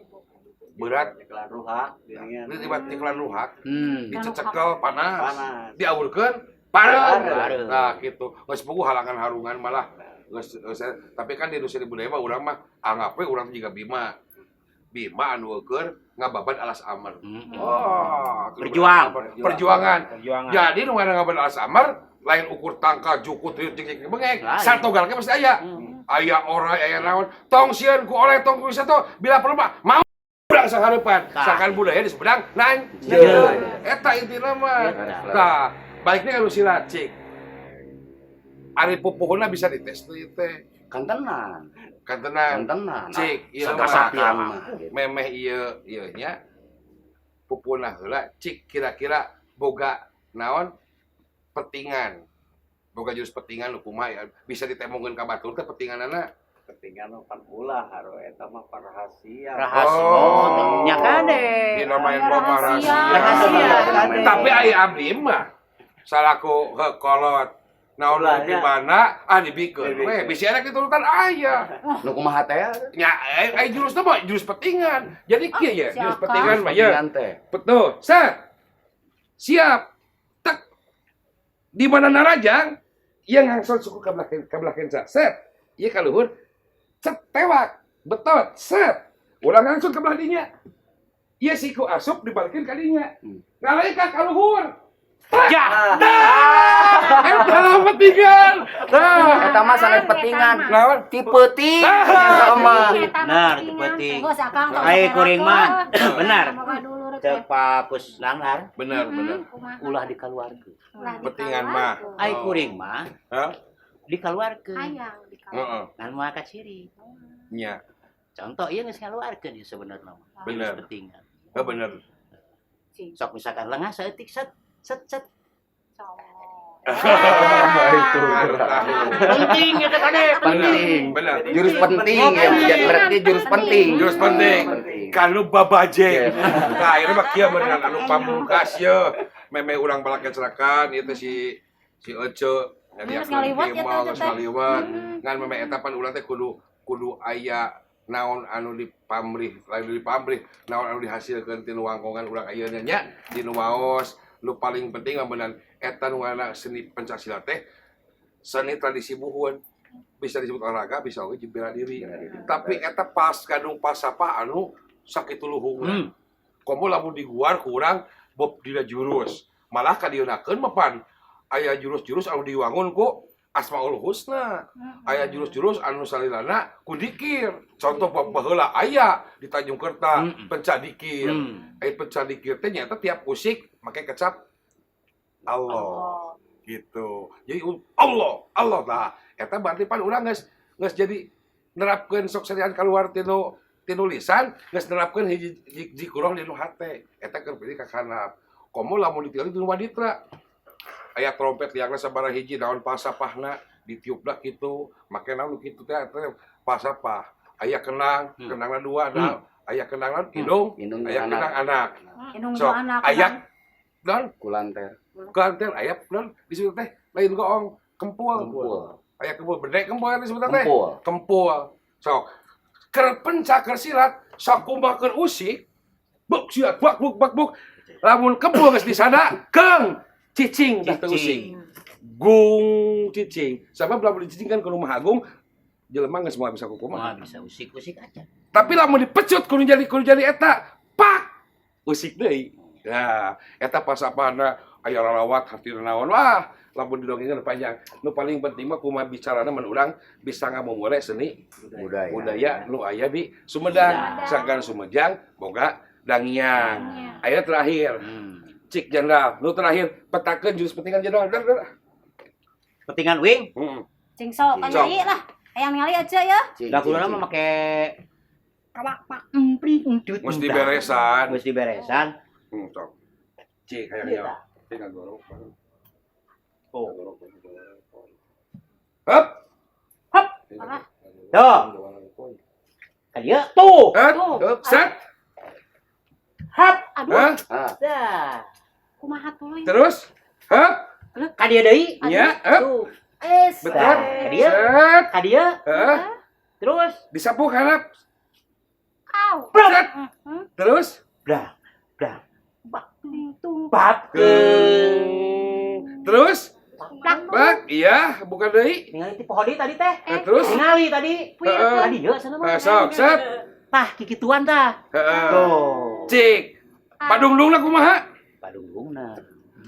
Berat,
Nyekelan ruhak dirinya.
ini tiba nyekelan ruhak, dicecekel panas,
Panas.
diawurkeun pareum.
Pareum.
Nah gitu. Geus puguh halangan harungan malah geus tapi kan di seni budaya mah urang mah anggap we urang juga Bima. Bima anu keur ngababan alas amar. Oh,
Berjuang.
Perjuangan.
Perjuangan.
Jadi nu ngababan alas amar lain ukur tangka jukut riut jeng jeng bengek.
Lain.
Satu galke pasti aya. Aya orai aya naon. Tong sieun ku oleh tong ku wisata bila perlu mah mau urang sahareupan.
Tah.
Sangkan budaya di Sumedang nanjeun. Eta intina mah.
Eta.
Tah, baiknya kalau silat cik. Ari pupuhuna bisa dites deui teh.
Kantenan.
Kantenan.
Kantenan.
Cik, ieu mah
Sakasapian mah. Gitu.
memeh ieu ieu nya pupuhna heula cik kira-kira boga naon petingan. Boga jurus petingan nu kumaha ya bisa ditemongkeun ka batur teh petinganana.
Ketinggalan mah pan ulah haro eta mah pan rahasia.
Rahasia.
Oh.
Nya kade.
Dina main bom rahasia.
Rahasia.
Tapi ai abdi mah salaku heukolot Naon
Ulah,
di mana ah dibikeun we bisi ada diturutan aya.
Nu kumaha teh?
Nya ai jurus teh mah jurus petingan. Jadi kieu ya, jurus
siapa?
petingan mah ya.
Petingan teh.
Betul. Set. Siap. Tek. Di mana narajang yang langsung suku ka belah ka belah kenca. Set. Ieu ka luhur. Cet tewak. Betot. Set. Ulang langsung ke belah dinya. Ieu siku asup dibalikin ka dinya. Ngalengkah ka luhur.
Ya.
Eta lah petingan. Nah,
Eta mah sanes petingan.
naon?
Ti peuting eta mah.
Benar, ti peuting.
Geus akang tong
Ai kuring mah. Benar.
Cek
Cek Pak Kusnandar
Benar, benar.
ulah dikaluarkeun.
Petingan mah.
Ai kuring mah
Hah?
dikaluarkeun.
Hayang
Heeh.
Ngan moal kaciri.
Nya,
Contoh ieu geus ngaluarkeun ieu sebenarnya mah.
Bener.
Jurus petingan.
heuh bener.
Sok misalkan lengah saeutik set set set.
Itu.
Penting ya teh kade.
Penting.
Bener.
Jurus penting ya, berarti jurus penting.
Jurus penting.
Penting.
Kalau babajeng. Nah, akhirnya mah kieu meureun anu pamungkas ye. Meme urang balakeun serakan ieu teh si si Ece
Geus ngaliwat ya teh,
geus
teh.
ngaliwat. Ngan meme eta pan urang teh kudu kudu aya naon anu dipamrih, lain dipamrih, naon anu dihasilkeun ti nu wangkongan urang ayeuna nya, di nu waos. Nu paling penting mah beunang eta nu ngaranna seni pencak silat teh seni tradisi buhun. Bisa disebut olahraga, bisa oge jeung bela diri. Tapi eta pas gadung pasapa anu sakitu luhungna. Komo lamun diguar kurang bob dina jurus. Malah kadieunakeun mah pan aya jurus-jurus anu diwangun ku Asmaul Husna. Aya jurus-jurus anu salilana ku dikir. Contoh bab baheula aya di Tanjung Kerta pencak dikir. Aya pencak dikir teh nyaeta tiap usik make kecap Allah gitu. Jadi Allah, Allah lah. Eta berarti pan urang geus geus jadi nerapkeun sok serian keluar tinu tinu lisan, geus nerapkeun hiji zikroh dinu hate. Eta keur pilih ka kanap. Komo lamun ditinggali di waditra. Aya trompet liangna sabaraha hiji naon pasapahna ditiupna kitu, make naon nu kitu teh eta pasapah. Aya kenang, kenangna dua nah. Aya kenangan indung,
Indung
aya
anak.
kenang anak.
Indung
Sok,
anak.
aya naon
Kulanter.
kulanter aya naon disebut teh lain goong kempul.
Kempul.
Aya kempul bedek kempul disebut teh.
Kempul.
Kempul. Sok keur pencak keur silat sok kumaha keur usik buk silat bak buk bak buk lamun kempul geus disada keung cicing dah teu usik. Gung cicing. Sabab lamun dicicing kan ke rumah agung jelema geus moal bisa kukumaha.
Moal bisa usik-usik aja.
Tapi lamun dipecut kudu jadi eta pak usik deui. Nah, eta pasapana aya lalawak hartina naon wah lamun didongengkeun panjang. Nu paling penting mah kumaha bicarana mun urang bisa ngamumule seni
Budaya.
budaya nu aya di Sumedang. Sangkan Sumedang boga dangiang. Aya terakhir cik jenderal nu terakhir petakeun jurus petingan jenderal. Dar, dar.
Petingan wing.
Cing sok kan
Sok.
nyai lah. Hayang ningali aja ya.
Cing,
Da
cing,
kuduna
cing.
mah make kawak pak empring entut.
Geus diberesan.
Geus diberesan.
Sok. Cik hayang
Iya,
nyawa. Cik ngagorok. Oh. Hup.
Hup. Tuh. Ka dieu tuh.
Hup.
Tuh.
Set.
Hap.
Aduh,
Hah?
Ah,
Dah.
kumaha tuluy.
Terus. Hup.
Ka dieu deui.
Nya, hup.
Tuh.
Es.
Betul.
Ka dieu.
Set.
Ka dieu.
Hah?
Terus.
Disapu harap.
Au.
Set. Terus.
Blah. Blah.
Bak tung.
Bap.
Terus.
Plak.
Bak, iya, bukan deui.
Ningali ti pohon deui tadi teh.
Nah, terus.
Ningali tadi.
Heeh.
Tadi ye sana mah.
Nah, sok, set.
Tah kikituan tah.
Heeh.
Tuh.
Cik. Padungdungna kumaha?
Padungdungna.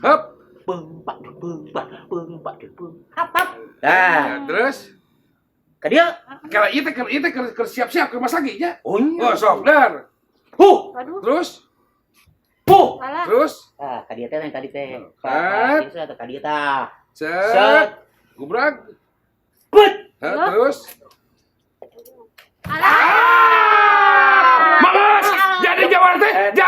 Hup.
Beung pak beung pak beung pak beung. Hap hap. Dah.
Nah, terus.
Ka dieu.
Kalau ieu teh keur ieu teh keur siap-siap keur masak lagi nya.
Oh,
Oh, sok, dar.
Huh.
Aduh,
Terus,
Huh.
alah.
terus.
Ah, ka dieu teh yang tadi teh.
Set.
Ka dieu tah.
Set.
Set.
Gubrag.
Bet.
Hah, terus.
Alah.
Malas. Jadi jawara teh, jadi